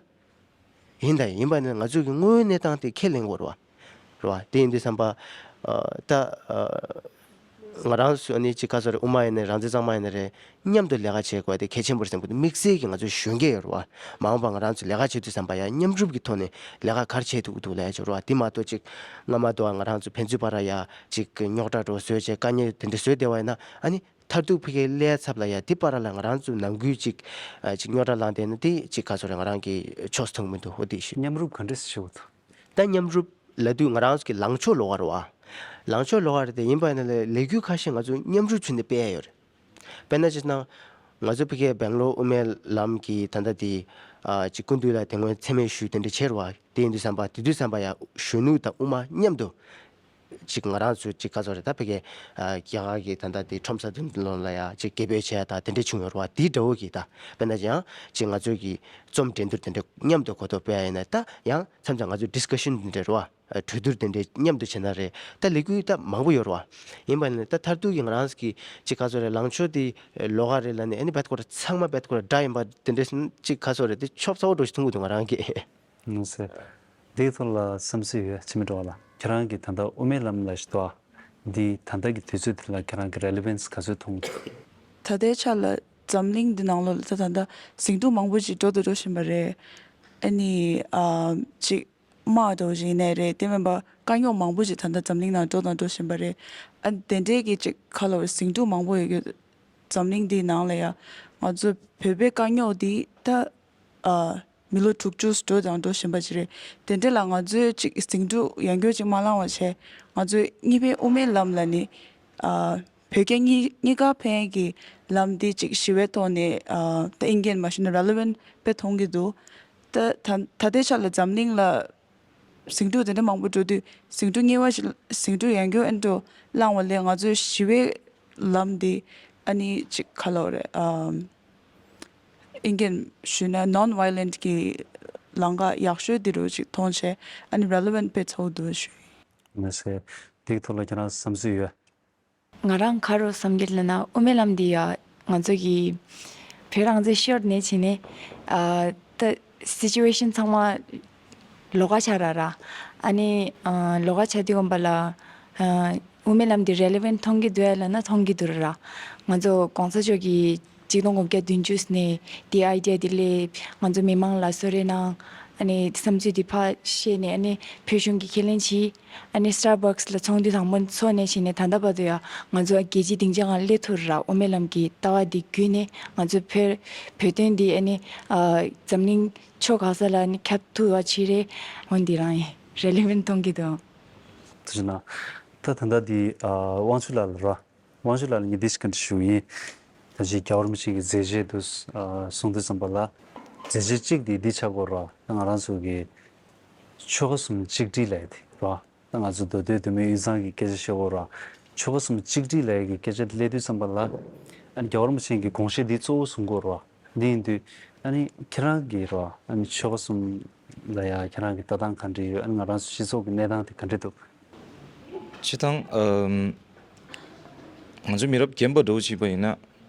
ཡིན་ད་ཡིན་པ་ནི་ང་ཚོའི་གི་དངོས་ཡོད་གནས་སྟངས་དེ་ཁས་ལེན་དགོས་རེད་བ། རེད་བ། དེ་ཡིན་དུས་ཙམ་པ། ཨ། ད། ཨ། ང་རང་ཚོ་ནི་ཅིག་ག་ཚོད་རེད། དབུ་མ་ཡིན་ནའི་རང་བཙན་གཙང་མ་ཡིན་ནའི་རེད། མཉམ་དུ་ལས་ཀ་བྱེད་དགོས་དེ་གལ་ཆེན་པོ་རེད་བསམ་གྱི་འདུག་དམིགས་བསལ་གྱི་ང་ཚོ་གཞོན་སྐྱེས་ཡོད་རེད་བ། མ་འོངས་པ་ང་རང་ཚོ་ལས་ཀ་བྱེད་དུས་ཙམ་པ་ཡ་མཉམ་རུབ་ཀྱི་ཐོག་ནས་ལས་ཀ་ག་རེ་བྱེད་ཐུབ་ཀྱི་འདུག་ལབ་ཡ་ཅིག་རེད་བ། དེ་མ་གཏོགས་ཅིག་སྔ་མ་དུ་བ་ང་རང་ཚོ་ཕན་ཚུན་བར་ཡ་ཅིག་རྙོག་དྲ་འདྲ་བཟོས་བྱས་དཀའ་ངལ་དེ་འདྲ་བཟོས་བསྡད་པ་ཡིན་ན། ཨ་ནི། མཐར་ཐུག་ཕ་གིའི་ཀླད་ཚབ་ལ་ཡ་དེ་བར་ལ་ང་རང་ཚོ་ནང་ཁུལ་ཅིག་ཨ། ཅིག་རྙོག་དྲ་ལངས་བསྡད་ན་དེ་ཅིག་ག་ཚོད་རེད། ང་རང་གི་ཕྱོགས་མཐོང་མི་འདུག་འོ་དེ་ཞུ། མཉམ་རུབ་ག་འདྲས་སེ་བྱེད་དགོས་འདུག་ད་མཉམ་རུབ་ལབ་དུས་ང་རང་ཚོ་གི་ལངས་ཕྱོགས་ལོགས་ཀ་རེད་བ། ལངས་ཕྱོགས་ལོགས་ཀ་རེད་དེ། ཡིན་པ་ཡིན་ན་ལས་ལས་འགུལ་ཁ་ཤས་ང་ཚོ་མཉམ་རུབ་བྱས་ནས་སྤེལ་ཡ་ཡོད་རེད། དཔེར་ན་བྱས་ན། ང་ཚོ་ཕ་གིའི་སྦེང་ལོར་དབུ་མའི་ལམ་གྱི་ད་ལྟ་དེ་ཨ། ཅིག་སྐུ་མདུན་ལ་དེ་སྔོན་མཚན་སྨད་ཞུས་དེ་འདྲ་བྱས་རེད་བ། དེ་ཡིན་དུས་ཙམ་པ་དེ་དུས་ཙམ་པ་ཡ་གཞོན་ནུ་དང་དབུ་མ་མཉམ་དུ། ཅིག་ང་རང་ཚོ་ཅིག་ག་ཚོད་རེད། ད་ཕ་གི་ཨ། རྒྱ་གར་གྱི་ད་ལྟ་དེ་ཁྲོམ་ས་དེ་ལོ་ལ་ཡ་ཅིག་དགེ་འབོད་བྱས་ཡ་ད་དེ་འདྲ་བྱུང་ཡོད་རེད་བ། དེ་འདྲ་བོ་གི་ད་དཔེར་ན་ཅིག་ཡང་ཅིག་ང་ཚོའི་གི་རྩོམ་འགྲན་བསྡུར་དེ་འདྲ་མཉམ་དུ་གོ་རྟོགས་སྤེལ་ཡ་ཡིན་ན། ད་ཡང་མཚམས་མཚམས་ང་ཚོའི་ཌིས་ཀ་ཤན་དེ་འདྲ་རེད་བ། གྲོས་བསྡུར་དེ་འདྲ་མཉམ་དུ་བྱས་ན་རེད། ད་ལས་འགུལ་ད་མང་པོ་ཡོད་རེད་བ། ཡིན་པ་ནི་ད་མཐར་ཐུག་གི་ང་རང་གི་ཅིག་ག་ཚོད་རེད། ལངས་ཕྱོགས་དེ་ལོགས་ཀ་རེད་ལབ་ནས་ཨ་ནི་བད་ཁོ་ར་ཚང་མ་བད་ཁོ་ར་འདྲ་ཡིན་པ་དེ་འདྲ་ཅིག་ག་ཚོད་རེད། དེ་ཆོབ་ཚ་བོ་འགྲོ་ཞིག་མཐོང་གི་འདུག་ང་རང་གིས། ནུས་སེ། འདིའི་ཐོག་ལ་བསམ་ཚུལ་ཡོད་འཆི་མེད་སྒྲོལ་དཀར་ལགས། ཁྱེད་རང་གིས་ད་ལྟ་དབུ་མའི་ལམ་ལ་ཞུ་དོ། འདི་ད་ལྟ་གི་དུས་ཚོད་འདི་ལ་ཁྱེད་རང་གི་relevance་ག་ཚོད་མཐོང་། ད་ལྟའི་ཆ་ལ་འཛམ་གླིང་འདི་ནང་ལོགས་ལ་ད་ད་ལྟ་ཟིང་འཁྲུག་མང་པོ་ཅིག་འགྲོ་དང་འགྲོ་བཞིན་པ་རེད། ཨ་ནི་ཨ་ཅིག་དམག་འདྲ་བོ་ཞིག་ཡིན་ནའི་རེད། དེ་མིན་པ་དཀའ་རྙོག་མང་པོ་ཅིག་ད་ལྟ་འཛམ་གླིང་ནང་འགྲོ་དང་འགྲོ་བཞིན་པ་རེད། ཨ་དེ་འདྲའི་གི་ཅིག་ག་ལབ་དགོས་རེད། ཟིང་འཁྲུག་མང་པོ་ཡོད་རྒྱུ། འཛམ་གླིང་འདིའི་ནང་ལ་ཡ་ང་ཚོ་བོད་པའི་དཀའ་རྙོག་འདི་ད་ ཨ་མི་ལོ་དྲུག་ཅུ་འགྲོ་དང་འགྲོ་བཞིན་པ་ཅིག་རེད། དེ་འདྲ་ལ་ང་ཚོས་ཅིག་ཟིང་འཁྲུག་ཡང་བསྐྱར་ཅིག་མ་བསླངས་པ་བྱས། ང་ཚོས་གཉིས་ཕན་དབུ་མའི་ལམ་ལ་ནི་ཨ་བོད་རྒྱ་གཉིས་གཉིས་ཀ་ཕན་གྱི་ལམ་འདི་ཅིག་ཞི་བའི་ཐོག་ནས་ཨ་ད་ཨིན་སྐད་མ་ཤེས་ན་relevant་དཔེ་མཐོང་གི་འདུག་ད་ད་ད་ལྟའི་ཆ་ལ་འཛམ་གླིང་ལ་ཟིང་འཁྲུག་དེ་འདྲ་མང་པོ་འགྲོ་དུས་ཟིང་འཁྲུག་གཉིས་པ་ཞིག་ཟིང་འཁྲུག་ཡང་བསྐྱར་ཨེ་འགྲོ་བསླངས་པ་ལས་ང་ཚོའི་ཞི་བའི་ལམ་འདི་ཨ་ནི་ཅིག་ག་ལབ་རེད། ཨ་ཨིན་སྐད་ཞུས་ན་non-violent་གི་ལམ་ཁ་ཡག་ཤོས་འདི་རུ་ཅིག་མཐོང་བྱས། ཨ་ནི་relevant་དཔེ་ཚ་པོ་འདུག་ཞུ། མ་ཟད་དེའི་ཐོག་ལ་ཁྱེད་རང་བསམ་ཚུལ་ཡོད། ང་རང་ག་རེ་བསམ་གྱི་ལབ་ན། དབུ་མའི་ལམ་འདི་ཡ་ང་ཚོ་གི་བོད་རང་བཙན་ཤོར་ནས་བྱས་ནས་ཨ་ད་situation་ཚང་མ་ལོགས་ཀ་ཆགས་ར་ར། ཨ་ནི་ཨ་ལོགས་ཀ་ཆགས་དུས་ཙམ་པ་ལ་ཨ་དབུ་མའི་ལམ་འདི་relevant་མཐོང་གི་འདུག་ཡ་ལབ་ན་མཐོང་གི་འདུག་ར་ར། ང་ཚོ་གོང་ས་མཆོག་གིས་ཆིག་སྟོང་དགུ་བརྒྱ་བདུན་ཅུ་ནས་འདི་idea་འདི་སླེབས། ང་ཚོ་མི་མང་ལ་གསོལ་རས་གནང་། ཨ་ནི་བསམ་ཚུལ་འདི་ཕར་བཤད་ནས་ཨ་ནི་བོད་གཞུང་གིས་ཁས་ལེན་བྱས། ཨ་ནི་Starbucks་ལ་ཚོགས་འདུ་དང་པོ་ཚོགས་ནས་བྱས་ནས་ད་ལྟ་བར་དུ་ཡང་ང་ཚོ་རྒྱལ་སྤྱིའི་སྡིངས་ཆ་སྒང་སླེབས་ཐུབ་ར། དབུ་མའི་ལམ་གྱི་ལྟ་བ་འདི་བརྒྱུད་ནས་ང་ཚོ་བོད་བོད་དོན་འདི་ཨ་ནི་ཨ་འཛམ་གླིང་ཕྱོགས་ག་ས་ལ་ཨ་ནི་ཁྱབ་ཐུབ་པ་བྱས་རེད། འོ་འདི་རང་ཡིན། relevant་མཐོང་གི་འདུག་ཐུགས་རྗེ་གནང་། ད་ད་ལྟ་འདི་ཨ་དབང་ཕྱུག་ལགས་ལ་ར། དབང་ཕྱུག་ལགས་ལ་ངས་འདི་ཞིག་བཀའ་འདྲི་ཞུ་ཡིན། ད་ཅི་རྒྱལ་བ་རིན་པོ་ཆེ་གི་མཛད་རྗེས་དུ་ཨ་གསུང་དུས་ཙམ་པ་ལ། མཛད་རྗེས་གཅིག་དེ་འདི་ཆགས་ཀྱི་ཡོད་ར། ད་ང་རང་ཚོ་གི་ཆོལ་ཁ་གསུམ་གཅིག་སྒྲིལ་ལབ་ཡ་དེ་ར། ད་ང་ཚོ་མདོ་སྟོད་མདོ་སྨད་དབུས་གཙང་གི་སྐད་ཆ་བཤད་ཀྱི་ཡོད་ར། ཆོལ་ཁ་གསུམ་གཅིག་སྒྲིལ་ལབ་ཡ་གི་སྐད་ཆ་དེ་སླེབས་དུས་ཙམ་པ་ལ། ཨ་ནི་རྒྱལ་བ་རིན་པོ་ཆེ་གི་དགོངས་བཞེད་འདི་གཙོ་བོ་བཟུང་གི་ཡོད་ར། འདི་ཡིན་དུས་ཨ་ནི་ཁྱེད་རང་གིས་ར་ཨ་ནི་ཆོལ་ཁ་གསུམ་ལ་ཡ་ཁྱེད་རང་གི་ལྟ་སྟངས་ག་འདྲ་ཡོད། ཨ་ནི་ང་རང་ཚོ་སྤྱི་ཚོགས་ཀྱི་གནས་སྟངས་དེ་ག་འདྲ་འདུག་སྤྱིར་བཏང་ཨམ་ང་ཚོ་མི་རབས་རྒན་པ་འདྲ་བོ་བྱས་པ་ཡིན་ན།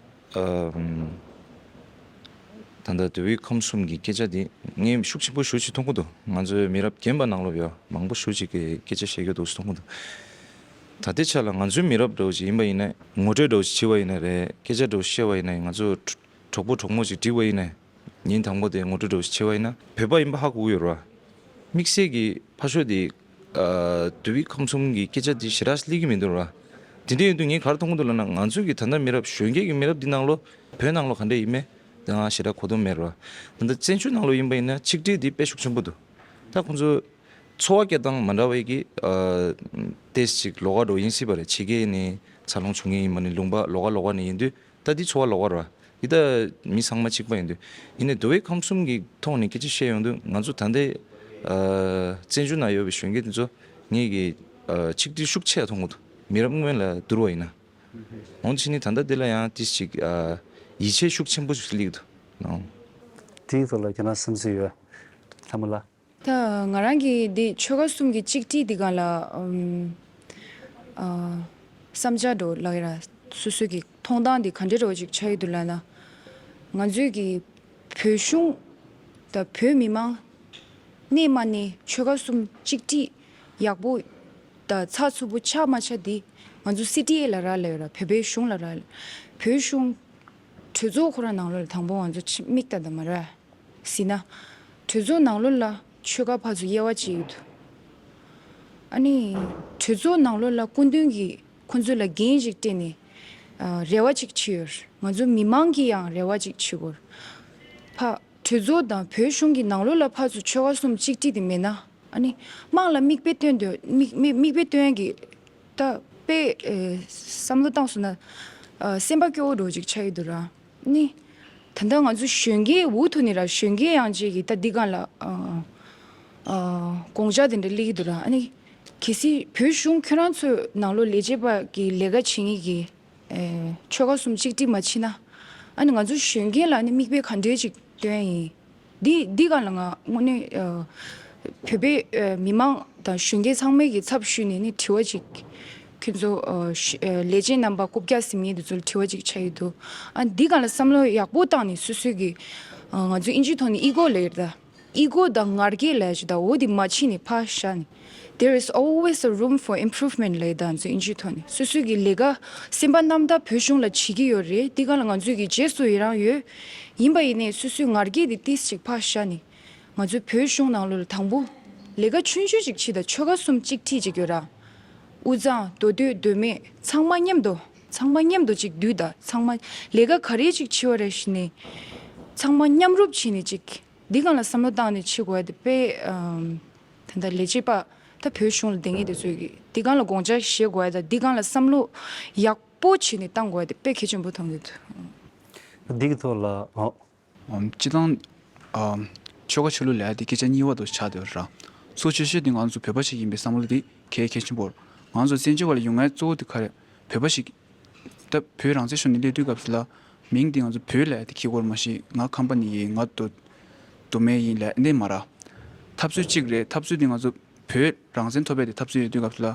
ཨམ་ད་ལྟ་མདོ་དབུས་ཁམས་གསུམ་གྱི་སྐད་ཆ་འདི་ངས་ཤུགས་ཆེན་པོ་ཞེ་ཅིག་མཐོང་གི་འདུག་ང་ཚོའི་མི་རབས་རྒན་པ་ནང་ལོགས་ཡ་མང་པོ་ཞེ་ཅིག་གིས་སྐད་ཆ་བཤད་རྒྱུ་འདུག་མཐོང་གི་འདུག་ད་ལྟའི་ཆ་ལ་ང་ཚོའི་མི་རབས་འདྲ་བོ་ཅིག་ཡིན་པ་ཡིན་ན། ངོ་སྤྲོད་འདྲ་བོ་ཅིག་བྱས་པ་ཡིན་ན་རེད། སྐད་ཆ་འདྲ་བོ་བཤད་པ་ཡིན་ན། ང་ཚོ་གྲོགས་པོ་གྲོགས་མོ་ཅིག་འགྲིག་པ་ཡིན་ན། ཉིན་དང་པོ་དེ་ངོ་སྤྲོད་འདྲ་བོ་ཞིག་བྱས་པ་ཡིན་ན། བོད་པ་ཡིན་པ་ཧ་གོ་གི་ཡོད་རེད་བ། དམིགས་བསལ་གྱི་ཕར་ཕྱོགས་དེ་ཨ་མདོ་དབུས་ཁམས་གསུམ་གྱི་སྐད་ཆ་དེ་ཞེ་དྲག་སླེབས་ཀྱི་མི་འདུག་ར། དེ་འདྲ་ཡིན་དུས་ངས་ག་རེ་མཐོང་གི་འདུག་ལབ་ན། ང་ཚོའི་གི་ད་ལྟ་མི་རབས་གཞོན་སྐྱེས་ཀྱི་མི་རབས་འདི་ནང་ལོགས་བོད་ནང་ལོགས་ག་འདྲ་ཡིན་མིན་དེ་ང་ཞེ་དྲག་གོ་དོན་མེད་ར། ད་ལྟ་བཙན་བྱོལ་ནང་ལོགས་ཡིན་པ་ཡིན་ན་ཆིག་སྒྲིལ་འདི་དཔེ་ཤུགས་ཆེན་པོ་འདུག་ད་ཁོང་ཚོ་འཚོ་བ་སྐྱེལ་སྟངས་མ་འདྲ་བའི་གི་ཨ་ཏོག་ཙམ་ཅིག་ལོགས་ཀ་འདྲ་བོ་ཡིན་སྲིད་པ་རེད། ཕྱི་རྒྱལ་ནས་འཚར་ལོངས་བྱུང་མཁན་ཡིན་པ་ནི་ལུང་པ་ལོགས་ཀ་ལོགས་ཀ་ནས་ཡིན་དུས། ད་འདི་འཚོ་བ་ལོགས་ཀ་རེད་བ། འདི་ད་མི་ཚང་མ་གཅིག་པ་ཡིན་དུས། ཡིན་ནའི་མདོ་དབུས་ཁམས་གསུམ་གྱི་ཐོག་ནས་སྐད་ཆ་བཤད་ཡོང་དུས། ང་ཚོ་ད་ལྟའི་ཨ་བཙན་བྱོལ་ནང་ཡོད་པའི་གཞོན་སྐྱེས་དེ་ཚོ་ངས་ཀྱི་ཨ་ཆིག་སྒྲིལ་ཤུགས་ཆེ་ཡ་མཐོང་གི་འདུག་མི་རབས་སྔོན་ལ་བསྡུར་བ་ཡིན་ན། འོན་ཕྱིན་ནི་ད་ལྟ་འདི་ལ་ཡང་ཏོག་ཙམ་ཅིག་ཨ་ཡིད་ཆེས་ཤུགས་ཆེན་པོ་ཞིག་སླེབས་ཀྱི་འདུག་དེའི་ཐོག་ལ་ཁྱེད་རང་བསམ་ཚུལ་ཡོད། ལྷ་མོ་ལགས། ད་ང་རང་གི་འདི་ཆོལ་ཁ་གསུམ་གྱི་གཅིག་སྒྲིལ་འདི་སྒང་ལ་ཨམ་ཨ་བསམ་འཆར་འདྲ་བོ་ལབ་ཡ་ར། སོ་སོ་གི་མཐོང་སྟངས་འདི་ག་འདྲ་འདྲ་བོ་ཅིག་ཆགས་ཡོད་འདུག་ལབ་ན། ང་ཚོའི་གི་བོད་གཞུང་དང་བོད་མི་མང་གནས་མ་གནས་ཆོལ་ཁ་གསུམ་གཅིག་སྒྲིལ་ཡག་པོ་དང་ཚགས་ཚུད་པོ་ཆགས་མ་ཆགས་འདི་ང་ཚོ་སི་ཊི་ཨེ་ལ་རག་ལས་ཡོད་ར། བོད་པའི་གཞུང་ལ་རག་ལས། བོད་གཞུང་གྲོས་ཚོགས་ཁོ་རང་ནང་ལོགས་ལ་དང་པོ་ང་ཚོ་ཕྱི་མིག་ལྟ་ད་མ་ར། ཟེར་ན། གྲོས་ཚོགས་ནང་ལོགས་ལ་ཆོལ་ཁ་ཕར་ཚུར་དབྱེ་བ་ཕྱེ་ཡོད་དོ། ཨ་ནི། གྲོས་ཚོགས་ནང་ལོགས་ལ་སྐུ་མདུན་གྱིས་ཁོང་ཚོ་ལ་འགན་ཞིག་སྤྲད་ནས་ཨ་རེ་བ་ཅིག་བྱེད་ཡོད། ང་ཚོ་མི་མང་གིས་ཡང་རེ་བ་ཅིག་བྱེད་དགོས། ཕ་གྲོས་ཚོགས་དང་བོད་གཞུང་གི་ནང་ལོགས་ལ་ཕར་ཚུར་ཆོལ་ཁ་གསུམ་གཅིག་སྒྲིལ་དེ་མེད་ན། ཨ་ནི། དམངས་ལ་མིག་དཔེ་སྟོན་འདོད། མིག་མིག་མིག་དཔེ་སྟོན་ཡ་གི་ད་དཔེ་ཨེ་བསམ་བློ་བཏང་སོང་ན། ཨ་སེམས་པ་སྐྱོ་བོ་འདྲ་བོ་ཅིག་ཆགས་ཡོད་འདུག་ར། ནི། ད་ལྟ་ང་ཚོ་གཞོན་སྐྱེས་འུ་ཐུག་ནས་ར། གཞོན་སྐྱེས་ཡང་ཅིག་གིས་ད་འདི་སྒང་ལ་ཨ་ཨ་དགོངས་འཆར་དེ་འདྲ་སླེབས་ཀྱི་འདུག་ར། ཨ་ནི། གལ་སྲིད་བོད་གཞུང་ཁྱོད་རང་ཚོའི་ནང་ལོགས་ལས་བྱེད་པ་གི་ལས་ཀ་བྱེད་མཁན་གྱི་ཨེ་ཆོལ་ཁ་གསུམ་གཅིག་སྒྲིལ་མ་བྱེད་ན། ཨ་ནི་ང་ཚོ་གཞོན་སྐྱེས་ལ་ནི་མིག་དཔེ་ག་འདྲས་ཅིག་སྟོན་ཡ་ཡིན། འདི་འདི་སྒང་ལ་ང་དངོས་གནས་ཨ་བོད་པའི་ཨ་མི་མང་དང་གཞོན་སྐྱེས་ཚང་མའི་གི་ཚབ་ཞུས་ནས་ནི་དྲི་བ་ཅིག་ཁྱོད་ཚོ་ཨ་ཤ་ཨ་ལས་བྱེད་རྣམ་པ་རྐུབ་བཀྱག་ཟིན་མཁན་དེ་ཚོ་ལ་དྲི་བ་ཅིག་ཆགས་ཡོད་འདུག་ཨ་འདི་སྒང་ལ་བསམ་བློ་ཡག་པོ་བཏང་ནས་སོ་སོའི་གི་ཨ་ང་ཚོ་ཨིན་ཇིའི་ཐོག་ནས་ཨི་གོ་ལབ་ཡོད་ད། ཨི་གོ་དང་ང་རྒྱལ་ལབ་ཡ་ཅིག་ད། འོ་དེ་མ་བྱེད་ནས་ཕར་བཞག་ནས། There is always a room for improvement ལབ་ཡོད་ད། ང་ཚོ་ཨིན་ཇིའི་ཐོག་ནས་སོ་སོའི་གི་ལས་ཀ་སེམས་པ་རྣམ་དག་བོད་གཞུང་ལ་བྱེད་ཀྱི་ཡོད་རེད། འདི་སྒང་ལ་ང་ཚོའི་གི་རྗེས་སུ་ཡི་རང་ཡོད། ཡིན་པ་ཡིན་ནའི་སོ་སོའི་ང་རྒྱལ་དེ་ཏོག་ཙམ་ཅིག་ཕར་བཞག་ནས། ང་ཚོའི་བོད་གཞུང་ནང་ལོགས་ལ་དང་པོ་ལས་ཀ་ཆུང་ཆུང་ཅིག་བྱེད་དང་། ཆོལ་ཁ་གསུམ་གཅིག་སྒྲིལ་ཅིག་ཡོད་ར། དབུས་གཙང་མདོ་སྟོད་མདོ་སྨད་ཚང་མ་མཉམ་དུ་ཚང་མ་མཉམ་དུ་ཅིག་འདུས་དང་། ཚང་མ་ལས་ཀ་ག་རེ་ཅིག་བྱེད་པ་རེད་ཟེར་ནས་ཚང་མ་མཉམ་རུབ་བྱས་ནས་ཅིག་ འདི་སྒང་ལ་བསམ་བློ་བཏང་ནས་བྱེད་དགོས་ཡ་དེ་དཔེ་ཨམ། ད་ལྟ་ལས་བྱེད་པ་ད་བོད་གཞུང་ལ་བསྡད་མཁན་དེ་ཚོས་ཀྱིས་འདི་སྒང་ལ་དགོངས་འཆར་བཞེས་དགོས་ཡ་ད་འདི་སྒང་ལ་བསམ་བློ་ཡག་པོ་བྱས་ནས་བཏང་དགོས་ཡ་དེ་དཔེ་གལ་ཆེན་པོ་མཐོང་གི་འདུག་འདི་གི་ཐོག་ལ་ཨོ། ཨམ། སྤྱི་བཏང་། ཨམ། ཆོལ་ཁ་ཆོས་ལུགས་ལབ་ཡ་དེ་སྐད་ཆ་གཉིས་པ་དུ་ཆགས་བསྡད་ཡོད་ར། གཙོ་ཆེ་ཤོས་དེ་ང་ཚོ་བོད་པ་ཞིག་ཡིན་པའི་བསམ་བློ་དེ་གལ་གལ་ཆེན་པོ་རེད། ང་ཚོ་བཙན་བྱོལ་བ་ལ་ཡོང་ཡ་གཙོ་བོ་དེ་ག་རེ། བོད་པ་ཞིག་ད་བོད་རང་བཙན་ཤོར་ནས་སླེབས་དུས་སྐབས་སུ་ལ་མིང་དེ་ང་ཚོ་བོད་ལབ་ཡ་དེ་འཁྱེར་དགོས་རེད། མ་གཞི་ང་ཁམས་པ་ནས་ཡིན། ང་མདོ་མདོ་སྨད་ཡིན་ལབ་ཡ་དེ་མ་རེད། འཐབ་རྩོད་གཅིག་རེད། འཐབ་རྩོད་དེ་ང་ཚོ་བོད་རང་བཙན་ཐོབ་པའི་དེ་འཐབ་རྩོད་ཡོད་དུས་སྐབས་སུ་ལ།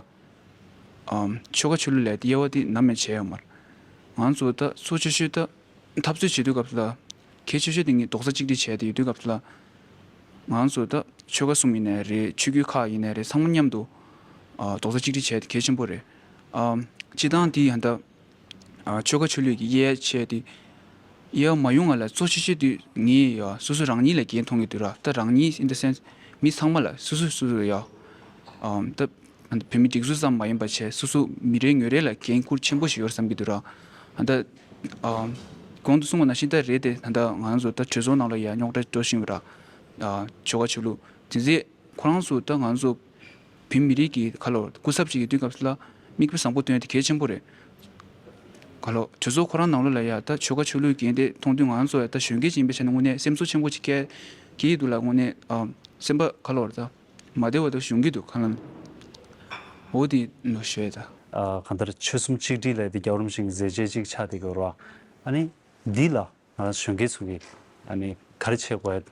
ཨམ། ཆོལ་ཁ་ཆོས་ལུགས་ལབ་ཡ་དེ་དབྱེ་བ་དེ་ནམ་ཡང་བྱས་ཡོད་མ་རེད། ང་ཚོ་ད་གཙོ་ཆེ་ཤོས་ད་འཐབ་རྩོད་བྱེད་དུས་སྐབས་སུ་ལ་གལ་ཆེ་ཤོས་དེ་ངས་རྡོག་རྩ་གཅིག་སྒྲིལ་བྱས་ཏེ་ཡོད་དུས་སྐབས་སུ་ལ་ང་ཚོ་ད་ཆོལ་ཁ་གསུམ་ཡིན་ནའི་རེད། ཆོས་བརྒྱུད་ཁག་ཡིན་ནའི་རེད། ཚང་མ་མཉམ་དུ་ཨ། རྡོག་རྩ་གཅིག་སྒྲིལ་བྱས་ཏེ་གལ་ཆེན་པོ་རེད། ཨ། སྤྱི་བཏང་དེ་ཡང་ད་ཨ། ཆོལ་ཁ་ཆོས་ལུགས་ཀྱི་དབྱེ་བ་བྱས་ཏེ་དབྱེ་བ་མ་ཡོང་བ་ལ་གཙོ་ཆེ་ཤོས་དེ་ངས་ཡ་སོ་སོ་རང་ཉིད་ལ་འགན་མཐོང་གི་འདུག་ར། ད་རང་ཉིད་in the sense མི་ཚང་མ་ལ་སོ་སོ་སོ་སོ་ཡ། ཨ། ད་བོད་མི་སྒྲིག་འཛུགས་ཙམ་མ་ཡིན་པ་བྱས་སོ་སོ་མི་རེ་ངོ་རེ་ལ་འགན་འཁུར་ཆེན་པོ་ཞིག་ཡོད་བསམ་གྱི་འདུག་ར། ད་ཨ། གོང་དུ་གསུངས་པ་ནང་བཞིན་ད་རེད་དེ། ད་ལྟ་ང་ཚོ་ད་གྲོས་ཚོགས་ནང་ལ་ཡ་རྙོག་དྲ་འགྲོ་བཞིན་ཡོད་ར། ཨ། ཆོལ་ཁ་ཆོས་ལུགས་དེ་ཚེ་ཁོ་རང་ཚོ་ད་ང་ཚོ་བོད་མི་རིགས་ཀྱི་ཁ་ལོ་སྐུ་ཚབ་ཅིག་ཡིན་དུས་སྐབས་སུ་ལ་མིག་དཔེ་བཟང་པོ་སྟོན་ཡ་དེ་གལ་ཆེན་པོ་རེད། ཁ་ལོ་གྲོས་ཚོགས་ཁོ་རང་ནང་ལོགས་ལ་ཡ་ད་ཆོལ་ཁ་ཆོས་ལུགས་འགལ་ཟླ་མཐོང་དུས་ང་ཚོ་ཡ་ད་གཞོན་སྐྱེས་ཅིག་ཡིན་པའི་ཆ་ནས་དངོས་གནས་སེམས་ཚོར་ཆེན་པོ་ཅིག་སྐྱེ་སྐྱེ་ཡི་འདུག་ལ། དངོས་གནས་ཨ། སེམས་པ་ཁ་ལོ་ར་ད་མ་བདེ་བ་ད་ཞུགས་ཀྱི་འདུག་ཁ་ལ། འོ་དེ་ནོ་ཞུ་ཡ་ད། ཨ། གང་ལྟར་ཆོལ་གསུམ་གཅིག་སྒྲིལ་ལབ་དེ་རྒྱལ་བ་རིན་པོ་ཆེའི་མཛད་རྗེས་ཅིག་ཆགས་བསྡད་ཀྱི་ཡོད་རེད་བ། ཨ་ནི་འདི་ལ་ང་རང་གཞོན་སྐྱེས་ཚོ་གིས་ཨ་ནི་ག་རེ་བྱེད་དགོས་ཡ།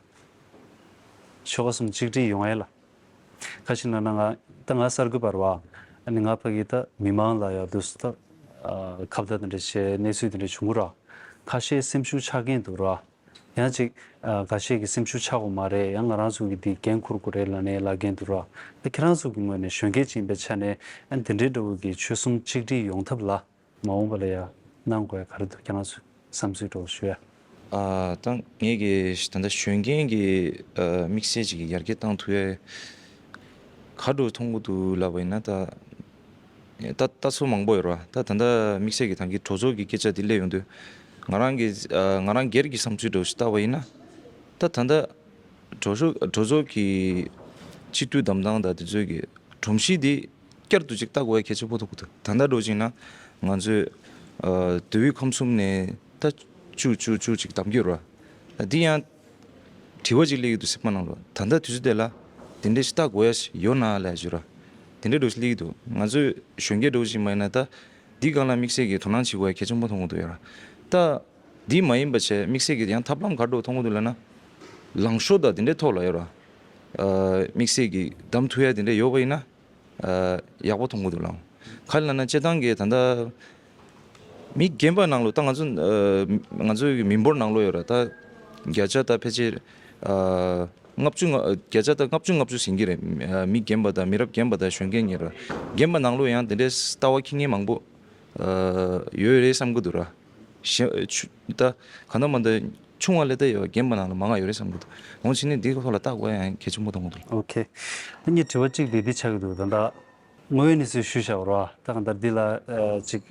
ཆོལ་ཁ་གསུམ་གཅིག་སྒྲིལ་ཡོང་ཡ་ལ། ཁ་ཤས་ན་ན་ང་ད་ང་གསར་འགོད་པ་རེད་བ། ཨ་ནི་ང་ཕ་གི་ད་མི་མང་ལ་ཡ་འདུག་སེ་ད་ཨ། ཁ་བརྡ་དེ་འདྲ་བྱས་གནས་ཚུལ་དེ་འདྲ་བྱུང་གི་རེད་བ། ཁ་ཤས་སེམས་ཤུགས་ཆག་མཁན་འདུག་རེད་བ། ཡང་ཅིག་ཨ། ཁ་ཤས་ཀྱིས་སེམས་ཤུགས་ཆག་དགོས་མ་རེད། ཡང་ང་རང་ཚོ་གིས་འདི་འགན་འཁུར་དགོས་རེད་ལབ་ནས་ལབ་མཁན་འདུག་རེད་བ། ད་ཁྱེད་རང་ཚོ་གི་ངོས་ནས་གཞོན་སྐྱེས་ཅིག་ཡིན་པའི་ཆ་ནས་ཨ་ནི་དེ་འདྲའི་འདྲ་བོ་གི་ཆོལ་གསུམ་གཅིག་སྒྲིལ་ཡོང་ཐབས་ལ། མ་འོངས་པ་ལ་ཡང་གནང་དགོས་ཡ་ག་རེ་འདུག་ཁྱེད་རང་ཚོའི་བསམ་ཚུལ་འདྲ་བོ་ཞུ་ཡ། ཨ། ད་ངས་ཀྱི་ད་ལྟ་གཞོན་སྐྱེས་ཀྱི་ཨ། དམིགས་བསལ་ཅིག་ཡར་རྒྱས་བཏང་ཐུབ་ཡ་ག་འདྲ་མཐོང་གི་འདུག་ལབ་པ་ཡིན་ན། ད་ད་ལྟ་ཚོད་མང་པོ་ཡོད་རེད་བ། ད་ད་ལྟ་དམིགས་བསལ་གྱི་ད་གིན་གྲོས་ཚོགས་ཀྱི་སྐད་ཆ་འདི་སླེབས་ཡོང་དུས་ང་རང་གི་ཨ། ང་རང་སྒེར་གྱི་བསམ་ཚུལ་འདྲ་བོ་ཞིག་བལྟས་པ་ཡིན་ན། ད་ད་ལྟ་གྲོས་ཚོགས་གྲོས་ཚོགས་ཀྱི་སྤྱི་འཐུས་བདམས་སྟངས་དང་དེ་ཚོའི་གི་སྒྲོམ་གཞི་འདི་བསྐྱར་དུ་ཅིག་བལྟ་དགོས་ཡ་གལ་ཆེན་པོ་མཐོང་གི་འདུག་ད་ལྟ་འདྲ་བོ་ཅིག་ན་ང་ཚོས་ཨ། བསྡུ་བའི་ཁམས་གསུམ་ནས་ད་བཅུ་བཅུ་བཅུ་ཅིག་བདམས་ཀྱི་ཡོད་རེད་བ། འདི་ཡང་དྲི་བ་ཅིག་སླེབས་ཀྱི་འདུག་སེམས་པ་ནང་ལ། ད་ལྟ་དུས་ཚོད་དེ་ལ་དེ་འདྲ་ཞིག་བལྟ་དགོས་ཡ་ཞིག་ཡོད་ན་ལབ་ཡ་ཅིག་ཡོད་རེད་བ། དེ་འདྲ་འདྲ་བོ་ཞིག་སླེབས་ཀྱི་འདུག་ང་ཚོས་གཞོན་སྐྱེས་འདྲ་བོ་ཞིག་མ་ཡིན་ན་ད་འདི་སྒང་ལ་དམིགས་བསལ་གྱི་དོ་སྣང་བྱེད་དགོས་ཡ་གལ་ཆེན་པོ་མཐོང་གི་འདུག་ཡོད་རེད་ད། འདི་མ་ཡིན་པ་བྱས་དམིགས་བསལ་གྱི་ཡང་ཐབས་ལམ་ག་འདྲ་མཐོང་གི་འདུག་ལབ་ན། ལངས་ཕྱོགས་དང་དེ་འདྲའི་ཐོག་ལ་ཡོད་ར། ཨ། དམིགས་བསལ་གྱི་བདམས་ཐུབ་ཡ་དེ་འདྲ་ཡོད་པ་ཡིན་ན། ཨ། ཡག་པོ་མཐོང་གི་འདུག་ལགས། ག་རེ་ལབ་ན་སྤྱིར་བཏང་གི་ད་ལྟ་མི་རྒན་པ་ནང་ལོགས་ད་ང་ཚོ་ཨ། ང་ཚོའི་མི་འབོར་ནང་ལོགས་ཡོད་ར། ད་བརྒྱ་ཆ་ད་ཕལ་ཆེར་ཨ། ལྔ་བཅུ་ང་བརྒྱ་ཆ་ད་ལྔ་བཅུ་ང་བཅུ་ཟིན་གྱི་རེད། ཨ། མི་རྒན་པ་དང་མི་རབས་རྒན་པ་དང་གཞོན་སྐྱེས་གཉིས་ར། རྒན་པ་ནང་ལོགས་ཡང་དེ་འདྲའི་ལྟ་བ་འཁྱེར་མཁན་མང་པོ་ཨ། ཡོད་རེད་བསམ་གྱི་འདུག་ར། གཞན་ཆུ་ད་གང་ལྟར་མ་ད་ཆུང་བ་ལས་ད་ཡོད་རྒན་པ་ནང་ལ་མང་ང་ཡོད་རེད་བསམ་གྱི་འདུག་འོང་ཕྱིན་ནས་འདིའི་ཐོག་ལ་བལྟ་དགོས་ཡ་ཡང་གལ་ཆེན་པོ་མཐོང་གི་འདུག་ཨོ་ཁེ། ད་ངའི་དྲི་བ་གཅིག་དེ་འདི་ཆགས་ཀྱི་འདུག་ད་ལྟ་དངོས་ཡོད་གནས་ཚུལ་ཞུས་བཞག་པ་རེད་བ། ད་གང་ལྟར་འདི་ལ་ཨ། ཅིག་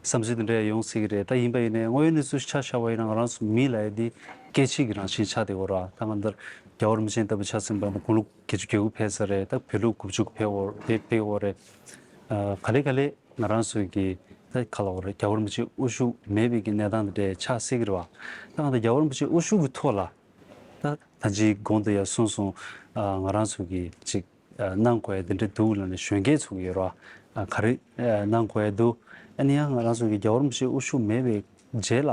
བསམ་ཚུལ་འདི་འདྲ་ཡོང་སྲིད་ཀྱི་རེད། ད་ཡིན་པ་ཡིན་ནའི་དངོས་ཡོད་གནས་ཚུལ་ཆ་བཞག་པ་ཡིན་ན་ང་རང་ཚོ་མི་ལབ་ཡ་འདི་སྐད་ཆའི་གི་རང་བཞིན་ཆགས་བསྡད་ཡོད་རེད་བ། ད་གང་ལྟར་རྒྱལ་བ་རིན་པོ་ཆེ་ལྟ་བུ་ཆགས་ཟིན་པ་ན་དགུང་ལོ་བརྒྱད་ཅུ་གྱ་དགུ་ཕེབས་ས་རེད། ད་བོད་ལོ་དགུ་བཅུ་ཕེབས་ཡོད་ཕེབས་ཕེབས་ཡོད་རེད། ཨ། ག་ལེ་ག་ལེ་ང་རང་ཚོའི་གི་ད་ག་ལབ་དགོས་རེད། རྒྱལ་བ་རིན་པོ་ཆེ་དབུ་བཞུགས་མེད་པའི་གི་གནས་སྟངས་དེ་འདྲ་ཆགས་སྲིད་ཀྱི་རེད་བ། ད་གང་ལྟར་རྒྱལ་བ་རིན་པོ་ཆེ་དབུ་བཞུགས་ཀྱི་ཐོག་ལ་ད་ད་ཅིའི་གོང་དུ་ཡང་གསུངས་སོང་། ཨ། ང་རང་ཚོ་གི་ཅིག་ཨ། གནང་དགོས་ཡ་དེ་འདྲ་འདུག་ལབ་ནས་གཞོན་སྐྱེས་ཚོ་གི་ཡོད་རེད་བ། ཨ། ག་རེ་ཨ། གནང་དགོས་ཡ་འདུག་ཨ་ནི་ཡང་ང་རང་ཚོ་གི་རྒྱལ་བ་རིན་པོ་ཆེ་དབུ་བཞུགས་མེད་པའི་རྗེས་ལ་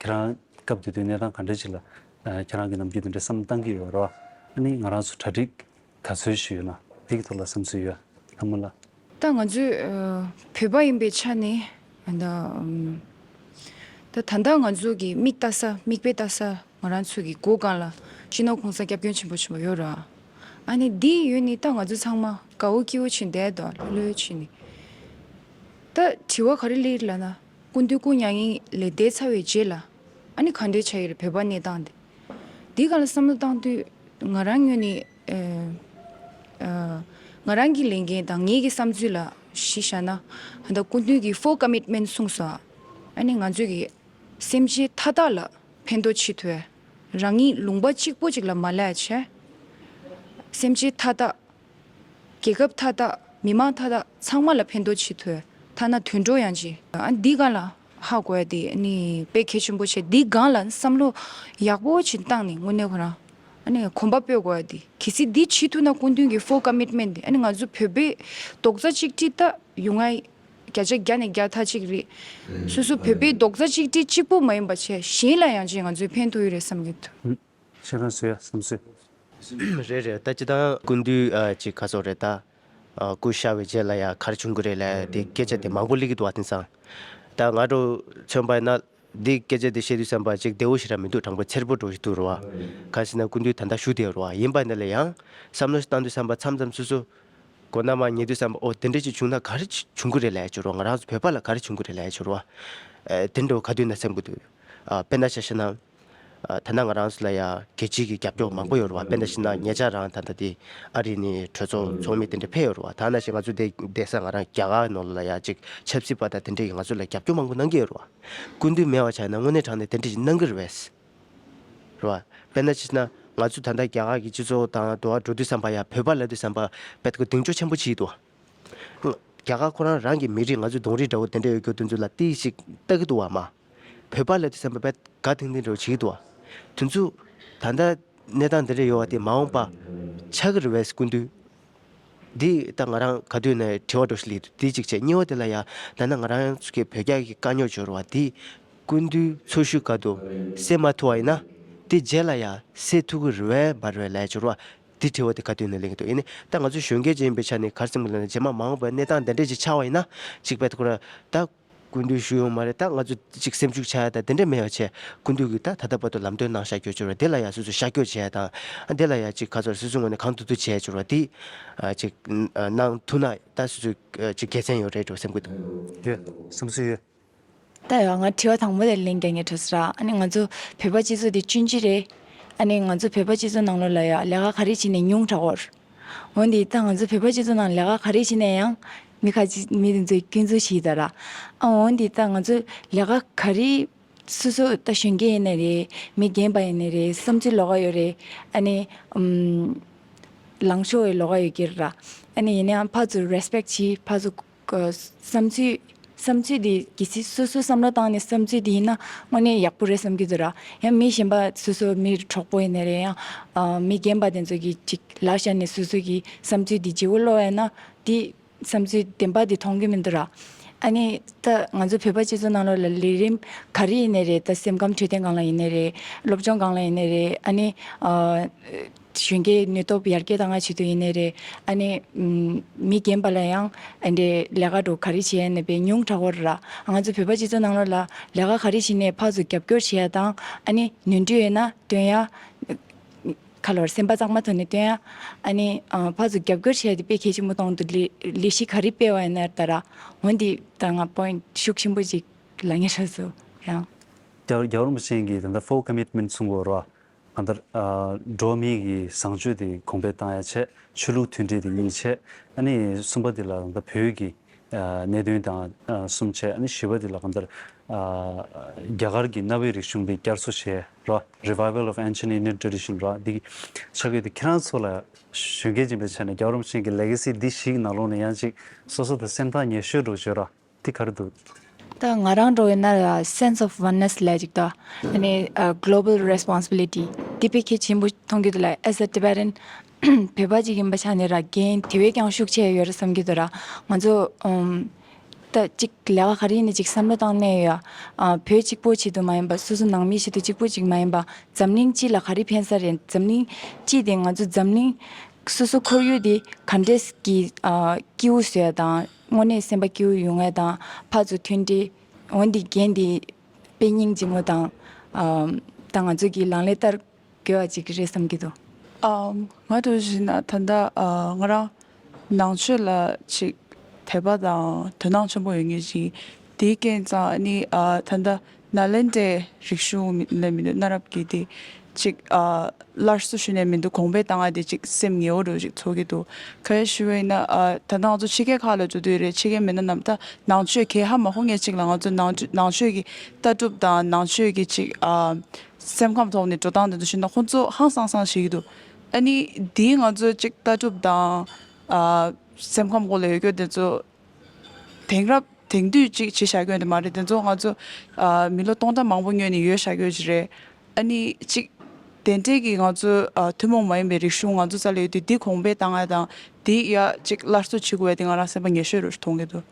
ཁྱེད་རང་སྐབས་དེ་དུས་གནས་སྟངས་ག་འདྲ་ཅིག་ལ་ཨ། ཁྱེད་རང་གི་ནམ་རྒྱུན་དེ་འདྲ་བསམ་བློ་བཏང་གི་ཡོད་རེད་བ། ཨ་ནི་ང་རང་ཚོ་གྲ་སྒྲིག་ག་ཚོད་ཞུས་ཡོད་ན་དེ་གི་ཐོག་ལ་བསམ་ཚུལ་ཡོད་ལྷ་མོ་ལགས། ད་ང་ཚོས་ཨ། བོད་པ་ཡིན་པའི་ཆ་ནས་ད་ཨམ། ད་ད་ལྟ་ང་ཚོ་གི་མིག་ལྟ་ས་མིག་དཔེ་ལྟ་ས་ང་རང་ཚོ་གི་མགོ་སྒང་ལ་སྤྱི་ནོར་གོང་ས་སྐྱབས་མགོན་ཆེན་པོ་མཆོག་ཡོད་ར། ཨ་ནི་འདི་ཡོད་ནི་ད་ང་ཚོ་ཚང་མ་དགའ་བོ་སྐྱིད་བོ་བྱས་བསྡད་དོ་ལྷོད་ལྷོད་བྱས་ནི། ད་དྲི་བ་ག་རེ་སླེབས་ལབ་ན་སྐུ་མདུན་སྐུ་མྱ་ངན་ལས་འདས་ཚར་བའི་རྗེས་ལ་ཨ་ནི་ག་འདྲས་ཆགས་ཡོད་རེད་བོད་པ་གནས་སྟངས་དེ། འདི་སྒང་ལ་བསམ་བློ་བཏང་དུས་ང་རང་ངོས་ནས་ཨ། ཨ། ང་རང་གི་ལས་འགན་དང་ངེད་ཀྱི་བསམ་ཚུལ་ལ་གཞི་བཞག་ན་ད་སྐུ་མདུན་གྱིས་four commitment གསུངས་སོང་། ཨ་ནི་ང་ཚོས་ཀྱི་སེམས་ཅན་མཐའ་དག་ལ་ཕན་ཐོགས་བྱེད་ཐུབ་ རང་ཉིད་ལུང་པ་གཅིག་པོ་ཅིག་ལ་མ་ལས་བྱས། སེམས་ཅན་མཐའ་དག་རྒྱལ་ཁབ་མཐའ་དག་མི་མང་མཐའ་དག་ཚང་མ་ལ་ཕན་ཐོགས་བྱེད་ཐུབ། ཐ་ན་དུད་འགྲོ་ཡང་ཅི། ཨ་འདི་སྒང་ལ་ཧ་གོ་ཡ་དེ་ཨ་ནི་དཔེ་གལ་ཆེན་པོ་བྱས། འདི་སྒང་ལ་བསམ་བློ་ཡག་པོ་ཅིག་བཏང་ནས་དངོས་གནས་ཁོ་རང་ཨ་ནི་གོམ་པ་སྤོས་དགོས་ཡ་དེ། གལ་སྲིད་འདི་བྱེད་ཐུབ་ན་སྐུ་མདུན་གྱི་full commitment དེ་ཨ་ནི་ང་ཚོ་བོད་པའི་རྡོག་རྩ་གཅིག་སྒྲིལ་ད་ཡོང་ང་བརྒྱ་ཆ་བརྒྱ་ནས་བརྒྱ་ཐག་གཅིག་རེད། སོ་སོ་བོད་པའི་རྡོག་རྩ་གཅིག་སྒྲིལ་གཅིག་པོ་མ་ཡིན་པ་བྱས་གཞན་ལ་ཡང་ཅིག་ང་ཚོས་ཕན་ཐོགས་ཡོད་རེད་བསམ་གྱི་འདུག། ཤེས་རང་བཟོས་ཡ་བསམ་ཚུལ། རེད་རེད། ད་སྤྱིར་བཏང་སྐུ་མདུན་ཨ་ཅིག་ག་ཚོད་རེད་ད། ཨ་སྐུ་གཤེགས་པའི་རྗེས་ལ་ཡ་ག་རེ་བྱུང་གི་རེད་ལབ་དེ་སྐད་ཆ་དེ་མང་པོ་སླེབས་ཀྱི་འདུག་བ། དེང་སང་ད་ང་འདྲ་མཚོན་པ་ཡིན་ན་འདི་སྐད་ཆ་དེ་བཤད་དུས་ཙམ་པ་ཅིག་བདེ་བོ་ཞེ་དྲག་མི་འདུག། དྲང་པོ་འཚེར་པོ་འདྲ་ཞིག་འདུག་རེད་བ། གང་ཟེར་ན་སྐུ་མདུན་ད་ལྟ་བཞུགས་བསྡད་ཡོད་རེད་བ། ཡིན་པ་ཡིན་ན་ལས་ཡང་བསམ་བློ་ཞིག་བཏང་དུས་ཙམ་པ་མཚམས་མཚམས་སོ་སོ་མགོ་ན་མ་ཉལ་དུས་ཙམ་པ་ཨོ་དེ་འདྲ་ཅིག་བྱུང་ན་ག་རེ་བྱུང་གི་རེད་ལབ་ཡ་ཅིག་ཡོད་རེད་བ། ང་རང་ཚོ་བོད་པ་ལ་ག་རེ་བྱུང་གི་རེད་ལབ་ཡ་ཅིག་ཡོད་རེད་བ། ཨ་དེ་འདྲ་བ་ག་དུས་ན་སེམས་ཀྱི་འདུག། ཨ་དཔེར་ན་ཆ་བཞག་ན། ཨ་ད་ལྟ་ང་རང་ཚོ་ལ་ཡ་རྒྱལ་སྤྱིའི་གི་རྒྱབ་སྐྱོར་མང་པོ་ཡོད་རེད་བ། དཔེར་ན་བཤད་ན་ཉེ་ཆར་རང་ད་ལྟ་དེ་ཨ་རི་ནས་གྲོས་ཚོགས་ཚོགས་མི་དེ་འདྲ་ཕེབས་ཡོད་རེད་བ། ད་ནང་བཞིན་ང་ཚོ་དེ་བསྡད་ས་ང་རང་རྒྱ་གར་ནང་ལ་ཡ་ཅིག་ཆབ་སྲིད་པ་དང་དེ་འདྲས་ཀྱིས་ང་ཚོ་ལ་རྒྱབ་སྐྱོར་མང་པོ་གནང་གི་ཡོད་རེད་བ། སྐུ་མདུན་མེད་པ་ཆགས་ན་དངོས་གནས་དྲང་གནས་དེ་འདྲས་ཅིག་གནང་གི་རེད་བས། རེད་བ། དཔེར་ན་བཤད་ན་ང་ཚོ་ད་ལྟ་རྒྱ་གར་གྱི་སྤྱི་ཚོགས་དང་འགྲོ་བ་འགྲོ་དུས་ཙམ་པ་ཡ་བོད་པ་ལབ་དུས་ཙམ་པ་དཔེ་ད་ག་གདེང་འཇོག་ཆེན་པོ་བྱེད་ཀྱི་འདུག་བ། རྒྱ་གར་ཁོ་རང་རང་གི་མི་རིགས་ང་ཚོའི་གདོང་རིས་འདྲ་བོ་དེ་འདྲ་ཡོད་རྒྱུ་དེ་ཚོ་ལ་ཏིག་ཞིག་ལྟ་གི་འདུག་བ་མ། བོད་པ་ལབ་དུས་ཙམ་པ་དཔེ་དགའ་ཐིང་ཐིང་འདྲ་བོ་བྱེད་ཀྱི་འདུག་བ། དེ་ཚོ་ད་ལྟ་གནས་སྟངས་འདི་འདྲ་ཡོད་བ་དེ་མ་འོངས་པ་ཆགས་ཀྱི་རེད་བས་སྐུ་མདུན། འདི་ད་ང་རང་ག་དུས་ནས་དྲི་བ་འདྲ་ཞིག་སླེབས་འདུག། འདི་གཅིག་བྱས། གཉིས་པ་དེ་ལ་ཡ་ད་ནང་ང་རང་ཚོ་གི་བོད་རྒྱ་གི་དཀའ་རྙོག་འབྱོར་བ་འདི་སྐུ་མདུན་འཚོ་བཞུགས་སྐབས་སུ་སེལ་མ་ཐུབ་པ་ཡིན་ན་དེ་རྗེས་ལ་ཡ་སེལ་ཐུབ་ཀྱི་རེད་བས་མ་རེད་བས་ལབ་འབྱོར་བ། འདི་དྲི་བ་དེ་ག་དུས་ནས་སླེབས་ཀྱི་འདུག། ཡིན་ནའི་ད་ང་ཚོ་གཞོན་སྐྱེས་ཅིག་ཡིན་པའི་ཆ་ནས་ག་རེ་སེམས་ཀྱི་ལ་ན་རྗེས་མ་མ་འོངས་པའི་གནས་སྟངས་འདི་འདྲས་ཅིག་ཆགས་པ་ཡིན་ན་ཅིག་དཔེ་ཁོ་ར་ད་སྐུ་མདུན་བཞུགས་ཡོང་མ་རེད། ད་ང་ཚོ་ཅིག་སེམས་ཤུགས་ཆག་ཡ་ད་དེ་འདྲས་མེད་པ་བྱས། སྐུ་མདུན་གྱིས་ད་ད་ལྟ་བར་དུ་ལམ་སྟོན་གནང་བཞག་རྒྱུ་འབྱོར་བ་དེ་ལ་ཡ་སོ་སོ་ཤར་བསྐྱོད་བྱས་དང་དེ་ལ་ཡ་ཅིག་ག་ཚོད་སོ་སོའི་ངོས་ནས་གང་ཐུབ་ཐུབ་བྱས་འབྱོར་བ་དེ་ཅིག་གནང་ཐུབ་ན་ད་སོ་སོ་ཅིག་དགེ་མཚན་ཡོད་རེད་འགྲོ་སེམས་ཀྱི་འདུག། ཡོད། བསམ་ཚུལ་ཡོད། ད་ཡང་ང་དྲི་བ་དང་པོ་དེ་ལན་རྒྱག་ངེས་འགྲོ་ས་ར། ཨ་ནི་ང་ཚོ་བོད་པ་སྤྱི་ཚོགས་དེ་ཆུང་ཆུང་རེད། ཨ་ནི་ང་ཚོ་བོད་པ་སྤྱི་ཚོགས་ནང་ལོགས་ལ་ཡ་ལས་ཀ་ག་རེ་བྱས་ནས་ཉུང་དྲགས་པ་རེད། འོན་ཏེ་ད་ང་ཚོ་བོད་པ་སྤྱི་ཚོགས་ནང་ལས་ཀ་ག་རེ་བྱས་ནས་ཡང་མི་ཁ་ཅིག་མི་དེ་ཚོས་སྐྱོན་འཛུགས་བྱེད་ད་ར། ཨ་འོན་ཏེ་ད་ང་ཚོ་ལས་ཀ་ག་རེ་སོ་སོ་ད་གཞོན་སྐྱེས་ཡིན་ནའི་རེད། མི་རྒན་པ་ཡིན་ནའི་རེད། བསམ་ཚུལ་ལོགས་ཀ་ཡོད་རེད། ཨ་ནི་ཨམ། ལངས་ཕྱོགས་ཡི་ལོགས་ཀ་ཡོད་ཀྱི་ར། ཨ་ནི་ཡིན་ནའང་ཕར་ཚུར་རེ་སི་པེག་བྱེད། ཕར་ཚུར་ཀ་བསམ་ཚུལ་བསམ་ཚུལ་འདི་གལ་སྲིད་སོ་སོའི་བསམ་བློ་བཏང་ནས་བསམ་ཚུལ་འདི་ཡིན་ན་དངོས་གནས་ཡག་པོ་རེད་བསམ་གྱི་འདུག་ར། ཡང་མི་གཞན་པ་སོ་སོ་མི་གྲོགས་པོ་ཡིན་ནའི་རེད། ཡང་ཨ་མི་རྒན་པ་དེ་ཚོ་གིས་ཅིག་ལབ་བཞག་ནས་སོ་སོ་གི་བསམ་ཚུལ་འདི་བརྗེ་པོ་སློག་ཡ་ན་འདི་བསམ་ཚུལ་བདེན་པ་འདི་མཐོང་གི་མི་འདུག་ར། ཨ་ནི་ད་ང་ཚོ་བོད་པ་སྤྱི་ཚོགས་ནང་ལོགས་ལ་ལས་རིམ་ག་རེ་ཡིན་ནའི་རེད། ད་སེམས་ཁམས་འཕྲོད་བསྟེན་སྒང་ལ་ཡིན་ནའི་རེད། སློབ་སྦྱོང་སྒང་ལ་ཡིན་ནའི་རེད། ཨ་ནི་ཨ། གཞོན་སྐྱེས་ནུས་སྟོབས་ཡར་རྒྱས་གཏང་ཡ་ཆེད་དུ་ཡིན་ནའི་རེད། ཨ་ནི་ཨམ། མི་རྒན་པ་ལ་ཡང་ཨ་འདྲའི་ལས་ཀ་འདྲ་ག་རེ་བྱས་ནས་པའི་ཉུང་དྲགས་པ་ར། ང་ཚོ་བོད་པ་སྤྱི་ཚོགས་ནང་ལོགས་ལ་ལས་ཀ་ག་རེ་བྱས་ནས་ཕར་ཚུར་རྒྱབ་སྐྱོར་བྱེད་ཡ་དང་ཨ་ནི་ནོར་འཁྲུལ་ཡོད་ན་སྟོན་ཡ། ཁ་ལོར་སེམས་པ་གཙང་མ་ཐོག་ནས་སྟོན་ཡ། ཨ་ནི་ཨ། ཕར་ཚུར་རྒྱབ་སྐྱོར་བྱེད་ཡ་དེ་དཔེ་གལ་ཆེན་པོ་མཐོང་འདུག། ལས་ལས་གཞི་ག་རེ་སྤེལ་བ་ཡིན་ན་ད་ར། འོན་ཏེ་ད་ང་པོ་ཡིན་ཊི་ཤུགས་ཆེན་པོ་ཅིག་ལབ་ངེས་ཤག་སོ་ཡང་། རྒྱལ་རྒྱལ་བ་རིན་པོ་ཆེ་གིས་ད་ལྟ་full commitment གསུང་གོ་ར། གང་ལྟར་ཨ། འགྲོ་བ་མིའི་གི་བཟང་སྤྱོད་དེ་གོང་འཕེལ་བཏང་ཡ་བྱས། ཆོས་ལུགས་མཐུན་སྒྲིལ་དེ་གཉིས་བྱས། ཨ་ནི་གསུམ་པ་དེ་ལ་ད་བོད་ཀྱི་ཨ། གནད་དོན་དང་ཨ། གསུམ་བྱས། ཨ་ནི་བཞི་པ་དེ་ལ་གང་ལྟར་ཨ། རྒྱ་གར་གྱི་གནའ་བོའི་རིག་གཞུང་དེ་བསྐྱར་གསོ་བྱས་ར། Revival of Ancient Indian Tradition ར། འདི་ཆགས་ཡོད་དེ། ཁྱེད་རང་ཚོ་ལ་གཞོན་སྐྱེས་ཅིག་ཡིན་པའི་ཆ་ནས་རྒྱལ་བ་རིན་པོ་ཆེ་གི་ལེ་ག་སི་འདི་ཞིག་ནང་ལོགས་ནས་ཡང་ཅིག་སོ་སོ་དང་སེམས་ཐག་ཉེ་ཤོས་འདྲ་བོ་བརྗོད་ར། དེ་ག་རེ་འདུག། ད་ང་རང་འདྲ་བོ་ཡིན་ན་ཡ་sense of oneness ལབ་ཅིག་ད། ཨ་ནི་ཨ། global responsibility འདི་དཔེ་གལ་ཆེན་པོ་མཐོང་གི་འདུག་ལ། as a Tibetan བོད་པ་ཅིག་ཡིན་པའི་ཆ་ནས་ར་འགན་དེ་བས་ཀྱང་ཤུགས་ཆེ་ཡོད་རེད་བསམ་གྱི་འདུག་ར། ང་ཚོ་ཨམ། ད་ཅིག་ལས་ཀ་ག་རེ་ཡིན་ན་ཅིག་བསམ་བློ་བཏང་གནས་ཡོད་ཨ། བོད་གཅིག་པོ་ཆེད་དུ་མ་ཡིན་པ། སོ་སོ་ནང་མི་ཆེད་དུ་གཅིག་པོ་ཅིག་མ་ཡིན་པ། འཛམ་གླིང་སྤྱི་ལ་ག་རེ་ཕན་ས་རེད། འཛམ་གླིང་སྤྱི་དེ་ང་ཚོ་འཛམ་གླིང་སོ་སོ་ཁོར་ཡུག་དེ་ག་འདྲས་ཀྱི་ཨ། སྐྱིད་པོ་བཟོ་ཡ་དང་། དངོས་གནས་སེམས་པ་སྐྱིད་པོ་ཡོང་ཡ་དང་། ཕར་ཚུར་མཐུན་སྒྲིལ། འོན་ཏེ་འགན་དེ་དཔེ་སྙིང་རྗེ་མོ་དང་། ཨ། ད་ང་ཚོ་གི་ལག་ལེན་བསྟར་དགོས་པ་ཅིག་རེད་བསམ་གྱི་འདུག། ཨམ། ང་འདྲ་བོ་ཞིག་ན་ད་ལྟ་ཨ། ང་རང་ནང་ཆོས་ལ་ཅིག་དད་པ་དང་དོ་སྣང་ཆེན་པོ་ཡོད་མཁན་ཞིག། དེའི་རྐྱེན་ཙང་ཨ་ནི་ཨ། ད་ལྟ་ནཱ་ལེནྡྲའི་རིག་གཞུང་ལབ་མི་འདུག། གནའ་རབས་ཀྱི་དེ་ཅིག་ཨ། སླར་གསོ་ཞུས་ནས་མི་འདུག། གོང་འཕེལ་བཏང་ཡ་དེ་ཅིག་སེམས་ངལ་བ་འདྲ་བོ་ཅིག་ཚོར་གྱི་འདུག། ག་རེ་ཞུ་བ་ཡིན་ན་ཨ། ད་ལྟ་ང་ཚོ་ཕྱི་རྒྱལ་ཁག་ལ་འགྲོ་དུས་རེད། ཕྱི་རྒྱལ་མི་སྣ་རྣམས་ད་ནང་ཆོས་གས་ཧ་མ་གོ་མཁན་ཅིག་ལ་ང་ཚོ་ནང་ཆོས་ནང་ཆོས་ཀྱི་ལྟ་གྲུབ་དང་ནང་ཆོས་ཀྱི་ཅིག་ཨ། སེམས་ཁམས་ཐོག་ནས་འགྲོ་སྟངས་དེ་ཚོ་ཤེས་ན་ཁོང་ཚོ་ཧང་སང་སང་བྱེད་ཀྱི་འདུག་ཨ་ནི་དེའི་ང་ཚོ་གཅིག་ལྟ་གྲུབ་དང་ཨ་སེམས་ཁམས་སྐོར་ལ་ཡོད་རྒྱུ་དེ་ཚོ་དེང་རབས་དེང་དུས་གཅིག་བྱེད་བཞག་རྒྱུ་དེ་མ་རེད། དེ་ཚོ་ང་ཚོ་ཨ་མི་ལོ་སྟོང་ཕྲག་མང་པོ་སྔོན་ནས་ཡོད་བཞག་རྒྱུ་ཅིག་རེད། ཨ་ནི་གཅིག་དེ་འདྲས་ཀྱི་ང་ཚོ་ཨ་ཐུན་མོང་མ་ཡིན་པའི་རིག་གཞུང་ང་ཚོ་རྩ་ལ་ཡོད་དུས་འདི་གོང་འཕེལ་བཏང་ཡ་དང་འདི་ཡ་གཅིག་སླར་གསོ་བྱེད་དགོས་ཡ་དེ་ང་རང་སེམས་པ་ངེས་ཤོས་རུ་མཐོང་གི་འདུག་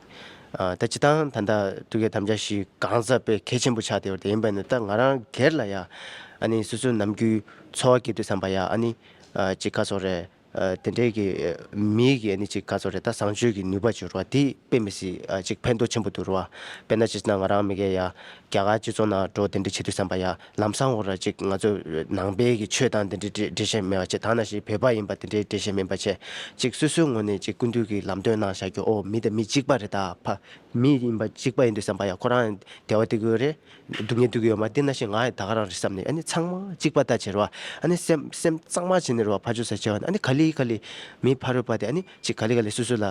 ཨ་ད་སྤྱིར་བཏང་ད་ལྟ་ཐུགས་ཀྱི་དམ་བཅའ་བཞི་གང་ཟག་དཔེ་གལ་ཆེན་པོ་ཆགས་བསྡད་པ་དེ་ཡིན་པ་ནི་ད་ང་རང་སྒེར་ལ་ཡ་ཨ་ནི་སོ་སོའི་ནམ་རྒྱུན་འཚོ་བ་སྐྱེལ་དུས་ཙམ་པ་ཡ་ཨ་ནི་ཨ་གཅིག་ག་ཚོད་རེད། ཨ་དེ་འདྲའི་གི་ཨ་མིའི་གི་ཨ་ནི་གཅིག་ག་ཚོད་རེད། ད་བཟང་སྤྱོད་ཀྱི་ནུས་པ་བྱོས་རོགས་དེ་དཔེ་མི་སྲིད་ཨ་གཅིག་ཕན་ཐོགས་ཆེན་པོ་འདུག་རོ། དཔེར་ན་བྱས་ན་ང་རང་མི་སྒེར་ཡ་རྒྱ་གར་སྤྱི་ཚོགས་ནང་འགྲོ་དེ་འདྲ་བྱེད་དུས་ཙམ་པ་ཡ་ལམ་སང་འོ་ར་གཅིག་ང་ཚོ་ནང་པའི་གི་ཆོས་དང་དེ་འདྲའི་འབྲེལ་འབྲེལ་བཤད་མེད་པ་བྱས། ད་ནང་བཞིན་བོད་པ་ཡིན་པ་དེ་འདྲའི་འབྲེལ་བཤད་མེད་པ་བྱས། གཅིག་སོ་སོའི་ངོས་ནས་གཅིག་སྐུ་མདུན་གྱི་ལམ་སྟོན་གནང་བཞག་རྒྱུ་ཨོ་མི་དང་མི་གཅིག་པ་རེད། ད་ཕ་མི་ཡིན་པ་གཅིག་པ་ཡིན་དུས་ཙམ་པ་ཡ་ཁོ་རང་བདེ་བ་སྟེར་གི་ཡོད་རེད། སྡུག་བསྔལ་སྟེར་གི་ཡོད་མ་རེད། འདི་ནང་བཞིན་ང་ཡང་ད་ག་རང་རེད་བསམ་ནས་ཨ་ནི་ཚང་མ་གཅིག་པ་ལྟ་བྱེད་རོགས། ཨ་ནི་སེམས་སེམས་གཙང་མ་བྱས་ནས་རོགས་ཕར་ཕྱོགས་ས་བྱེད་པ་ནི་ཨ་ནི་ག་ལེ་ག་ལེ་མི་ཕ་རོལ་པ་དེ་ཨ་ནི་གཅིག་ག་ལེ་ག་ལེ་སོ་སོ་ལ་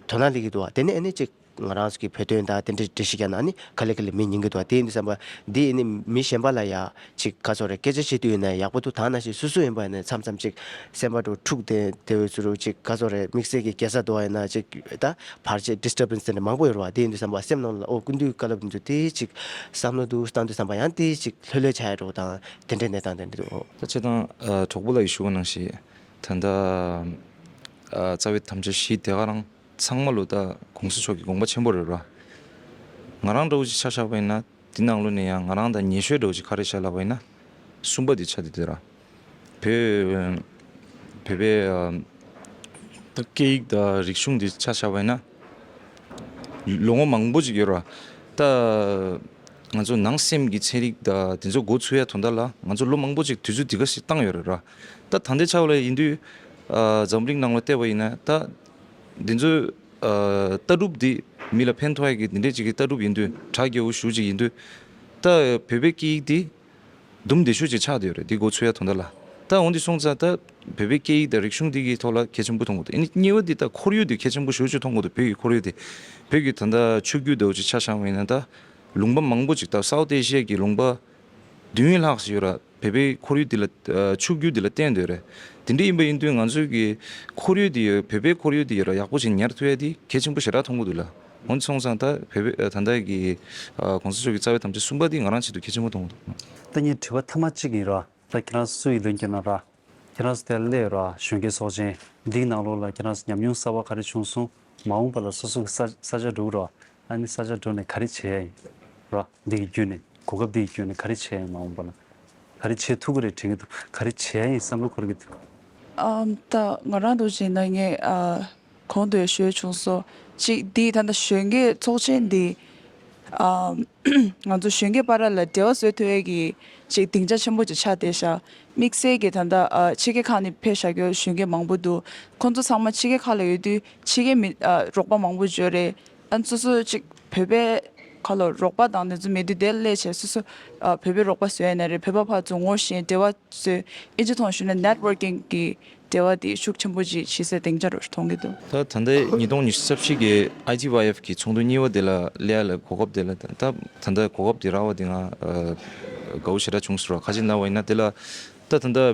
དོ་སྣང་སླེབས་ཀྱི་འདུག་བ། དེ་ནས་ཨ་ནི་གཅིག་ང་རང་ཚོ་གི་བོད་དོན་དང་དེ་འདྲ་འགྲེལ་བཤད་རྒྱག་ན་ཨ་ནི་ག་ལེ་ག་ལེ་མི་ཉན་གྱི་འདུག་བ། དེ་ཡིན་དུས་ཙམ་པ་འདི་ཨ་ནི་མི་གཞན་པ་ལ་ཡ་གཅིག་ག་ཚོད་རེད་སྐད་ཆ་བཤད་དུས་ཡིན་ན་ཡག་པོ་འདུག་ད་ནང་བཞིན་སོ་སོ་ཡིན་པ་ཡིན་ན་མཚམས་མཚམས་གཅིག་སེམས་པ་འགྲོ་འཁྲུག་དེ་དེ་འོས་ཚུལ་གཅིག་ག་ཚོད་རེད་དམིགས་བསལ་གྱི་རྒྱལ་ས་འདུག་བ་ཡིན་ན་གཅིག་ད་བར་ཆད་disturbance་དེ་འདྲ་མང་པོ་ཡོད་རེད་བ། དེ་ཡིན་དུས་ཙམ་པ་སེམས་ནང་ལ་ཨོ་སྐུ་མདུན་བཀའ་སློབ་འདི་ཚོ་དེ་གཅིག་བསམ་བློ་འདུག་བཏང་དུས་ཙམ་པ་ཡང་དེ་གཅིག་ལྷོད་ལྷོད་ཆགས་ཡ་འགྲོ་དང་དེ་འདྲའི་གནས་སྟངས་དེ་འདྲ་འདུག་ད་བྱས་ཙང་ཨ་གྲོགས་པོ་ལགས་ཀྱིས་ཞུ་བ་ནང་བཞིན་ད་ལྟ་ཨ་རྩ་བའི་དམ་བཅའ་བཞི་དེ་ག་རང་ཚང་མ་ལོ་ད་གོང་ས་མཆོག་གི་དགོངས་པ་ཆེན་པོ་རེད་ར། ང་རང་འདྲ་བོ་ཅིག་ཆ་བཞག་པ་ཡིན་ན་འདི་ནང་ལོ་ནས་ཡང་ང་རང་དང་ཉེ་ཤོས་འདྲ་བོ་ཅིག་ག་རེ་བཞག་ལབ་པ་ཡིན་ན་གསུམ་པ་འདི་ཆགས་བསྡད་འདུག་ར། བོད་བོད་པའི་ཨ་ད་སྐད་ཡིག་དང་རིག་གཞུང་འདི་ཆ་བཞག་པ་ཡིན་ན་ལོ་ངོ་མང་པོ་ཅིག་ཡོད་ར། ད་ང་ཚོ་ནང་སེམས་ཀྱི་ཚན་རིག་དང་དེ་ཚོ་འགོ་ཚུགས་ཡ་དོན་དག་ལ་ང་ཚོ་ལོ་མང་པོ་ཅིག་དུས་ཚོད་འདི་ག་ཞིག་བཏང་ཡོད་རེད་ར། ད་ད་ལྟའི་ཆ་ལ་ཡིན་དུས་ཨ་འཛམ་གླིང་ནང་ལ་བལྟས་པ་ཡིན་ན་ད་འདི་ཚོའི་ཨ་ལྟ་གྲུབ་འདི་མི་ལ་ཕན་ཐོགས་ཡ་གི་འདི་འདྲས་ཅིག་གི་ལྟ་གྲུབ་ཡིན་དུས་གྲ་རྒྱས་པོ་ཞེ་པོ་ཅིག་ཡིན་དུས་ད་བོད་པའི་སྐད་ཡིག་འདི་དུམ་བདེ་ཤོས་ཅིག་ཆགས་བསྡད་ཡོད་རེད། འདི་འགོ་ཚུགས་ཡ་དོན་དག་ལ། ད་འོ་འདི་སོང་ཙང་ད་བོད་པའི་སྐད་ཡིག་དང་རིག་གཞུང་འདི་གི་ཐོག་ལ་གལ་ཆེན་པོ་མཐོང་གི་འདུག་ཨ་ནི་གཉིས་པ་འདི་ད་ཁོར་ཡུག་འདི་གལ་ཆེན་པོ་ཞེ་པོ་ཅིག་མཐོང་གི་འདུག་བོད་ཀྱི་ཁོར་ཡུག་འདི། བོད་ཀྱི་ད་ལྟ་ཆུ་རྒྱུད་འདྲ་བོ་ཅིག་ཆ་བཞག་པ་ཡིན་ན་ད་ལུང་པ་མང་པོ་ཅིག་ད་སའུ་ཐི་ཨེ་ཤི་ཡ་གི་ལུང་པ་བདུན་ལྷག་ཅིག་ཡོད་ར། བོད་པའི་ཁོར་ཡུག་འདི་ལ་ཨ་ཆུ་རྒྱུད་འདི་ལ་བརྟེན་སྡོད་རེད། དེ་འདྲ་ཡིན་པ་ཡིན་དུས་ང་ཚོའི་གི་ཁོར་ཡུག་འདི་ཡོད་བོད་པའི་ཁོར་ཡུག་འདི་ཡོད་ར་ཡག་པོ་ཅིག་ཉར་ཐུབ་ཡ་འདི་གལ་ཆེན་པོ་ཞེ་དྲག་མཐོང་གི་འདུག་ལ། འོ་འདི་སོང་ཙང་ད་བོད་པའི་ཨ་ད་ལྟ་གི་ཨ་གོང་ས་མཆོག་གི་རྩ་བའི་དམ་བཅའ་གསུམ་པ་འདི་ང་རང་ཆེད་དུ་གལ་ཆེན་པོ་མཐོང་གི་འདུག་ད་ངའི་དྲི་བ་མཐའ་མ་གཅིག་ཡིན་ར། ད་ཁྱེད་རང་སུ་ཡིན་ལོན་རྒྱུ་ན་ར། ཁྱེད་རང་ཚོ་དེར་སླེབས་ར་གཞོན་སྐྱེས་ཚོགས་ཆེན་འདིའི་ནང་ལོགས་ལ་ཁྱེད་རང་ཚོ་ཉམས་མྱོང་གསར་པ་ག་རེ་བྱུང་སོང་། མ་འོངས་པ་ལ་སོ་སོ་གི་ས་ས་ཆ་འགྲོ་གི་ར། ཨ་ནི་ས་ཆ་འགྲོ་ནས་ག་རེ་བྱེད་ཡ་ཡིན་ར། འདི་གི་བརྒྱུད་ནས་གོ་སྐབས་འདི་གི་བརྒྱུད་ནས་ག་རེ་བྱེད་ཡ་ཡིན། མ་འོངས་པ་ལ་ག་རེ་བྱེད་ཐུབ་ཀྱི་རེད་དྲན་གྱི་འདུག་ག་རེ་བྱེད་ཡ་ཡིན་བསམ་བློ་འཁོར་གྱི་འདུག་ཨམ་ད་ང་རང་འདུག་བྱས་ན་ངས་ཨ་གོང་དུ་ཡང་ཞུས་བྱུང་སོང་། གཅིག་འདི་ད་ལྟ་གཞོན་སྐྱེས་ཚོགས་ཆེན་འདི་ཨམ་ང་ཚོ་གཞོན་སྐྱེས་བར་ལ་འབྲེལ་བ་བཟོ་ཐུབ་ཡས་ཀྱི་ཅིག་སྡིངས་ཆ་ཆེན་པོ་ཅིག་ཆགས་བསྡད་ཤག་དམིགས་བསལ་གྱི་ད་ལྟ་ཨ་ཕྱི་རྒྱལ་ཁག་ནས་ཕེབས་བཞག་རྒྱུ་གཞོན་སྐྱེས་མང་པོ་འདུག་ཁོང་ཚོ་ཚང་མ་ཕྱི་རྒྱལ་ཁག་ལ་ཡོད་དུས་ཕྱི་རྒྱལ་མི་ཨ་རོགས་པ་མང་པོ་འབྱོར་རེད། ཨ་སོ་སོ་ཅིག་བོད་པའི་ཁ་ལོ་རོགས་པ་དང་དེ་ཚོ་མེད་དུས་དེ་སླེབས་བྱས་སོ་སོ་ཨ་བོད་པའི་རོགས་པ་བཟོས་ཡ་ན་རེད། བོད་པ་ཕར་ཚུར་ངོ་ཤེས་འབྲེལ་བ་བཟོས། ཨིན་ཇི་ཐོག་ཞུས་ན་networking་གི་འབྲེལ་བ་དེ་ཤུགས་ཆེན་པོ་ཅིག་བྱེད་སའི་སྡིངས་ཆ་རུ་མཐོང་གི་འདུག་ད་ད་ལྟའི་ཉིས་སྟོང་ཉི་ཤུ་རྩ་བཞི་གི་ཨའི་ཊི་ཝའི་ཨེཕ་གི་ཚོགས་འདུ་གཉིས་པ་དེ་ལ་སླེབས་ཡ་ལ་གོ་སྐབས་དེ་ལ་ད་ད་ལྟ་གོ་སྐབས་དེ་རག་པ་དེ་ང་ཨ་དགའ་བོ་ཞེ་དྲག་བྱུང་སོང་ར། ག་ཅི་ན་བ་ཡིན་ན་དེ་ལ་ད་ད་ལྟ་ཨ་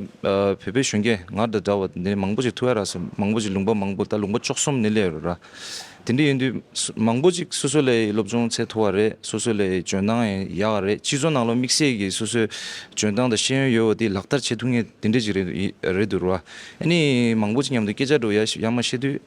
བོད་པའི་གཞོན་སྐྱེས་ང་དང་འདྲ་བ་དེ་འདྲའི་མང་པོ་ཅིག་ཐུག་ཡ་རག་སོང་། མང་པོ་ཅིག་ལུང་པ་མང་པོ་ད་ལུང་པ་བཅུ་གསུམ་ནས་སླེབས་ཡོད་ར། དེ་འདྲ་ཡིན་དུས་སུ་མང་པོ་ཅིག་སོ་སོ་ལ་སློབ་སྦྱོང་བྱེད་ཐུབ་པ་རེད། སོ་སོ་ལ་འཇོན་ཐང་ཡང་ཡག་རེད། སྤྱི་ཚོགས་ནང་ལ་དམིགས་བསལ་གྱི་སོ་སོའི་འཇོན་ཐང་དང་ཤེས་ཡོན་ཡོད་པ་དེ་ལག་བསྟར་བྱེད་ཐུབ་མཁན་དེ་འདྲ་ཅིག་རེད་རེད་འདུག་ར། ཨ་ནི་མང་པོ་ཅིག་མཉམ་དུ་སྐད་ཆ་འགྲོ་ཡ་ཡ་མ་བཤད་དུས་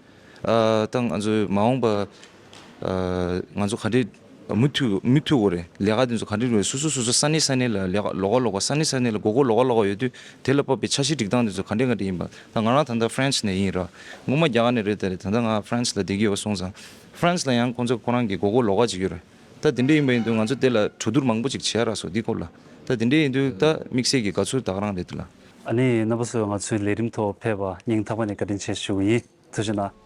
ཨ་ད་ང་ཚོའི་མ་འོངས་པ་ཨ་ང་ཚོ་ག་འདྲས་མུ་མཐུད་མུ་མཐུད་དགོས་རེད། ལས་ཀ་དེ་ཚོ་ག་འདྲས་རེད། སོ་སོ་སོ་སོ་ས་གནས་ས་གནས་ལ་ལས་ཀ་ལོགས་ཀ་ལོགས་ཀ་ས་གནས་ས་གནས་ལ་དགོས་མཁོ་ལོགས་ཀ་ལོགས་ཀ་ཡོད་དུས་དེ་ལ་བབས་པའི་འཆར་གཞི་སྒྲིག་སྟངས་དེ་ཚོ་ག་འདྲས་ག་འདྲས་ཡིན་པ། ད་ང་རང་ད་ལྟ་ཧྥ་རན་སི་ནས་ཡིན་ར། སྔོན་མ་རྒྱ་གར་ནས་རེད། ད་རེད་ད་ལྟ་ང་ཧྥ་རན་སི་ལ་བསྡད་ཀྱི་ཡོད་པ་སོང་ཙང་ཧྥ་རན་སི་ལ་ཡང་ཁོང་ཚོ་ཁོ་རང་གི་དགོས་མཁོ་ལོགས་ཀ་ཅིག་ཡོད་རེད། ད་དེ་འདྲས་ཡིན་པ་ཡིན་དུས་ང་ཚོ་དེ་ལ་གྲོས་བསྡུར་མང་པོ་ཅིག་བྱེད་ཡ་རག་སོང་འདི་སྐོར་ལ། ད་དེ་འདྲས་ཡིན་དུས་ད་དམིགས་བསལ་གྱི་དགའ་ཚོར་ད་ག་རང་རེད་འདུག་ལ། ཨ་ནི་རྣམ་པ་ཚོས་ང་ཚོའི་ལས་རིམ་ཐོག་ཕེབས་པ་སྙིང་ཐག་པ་ནས་བཀའ་དྲིན་ཆེ་ཞུ་གི་ཡིན། ཐུགས་རྗེ་གནང་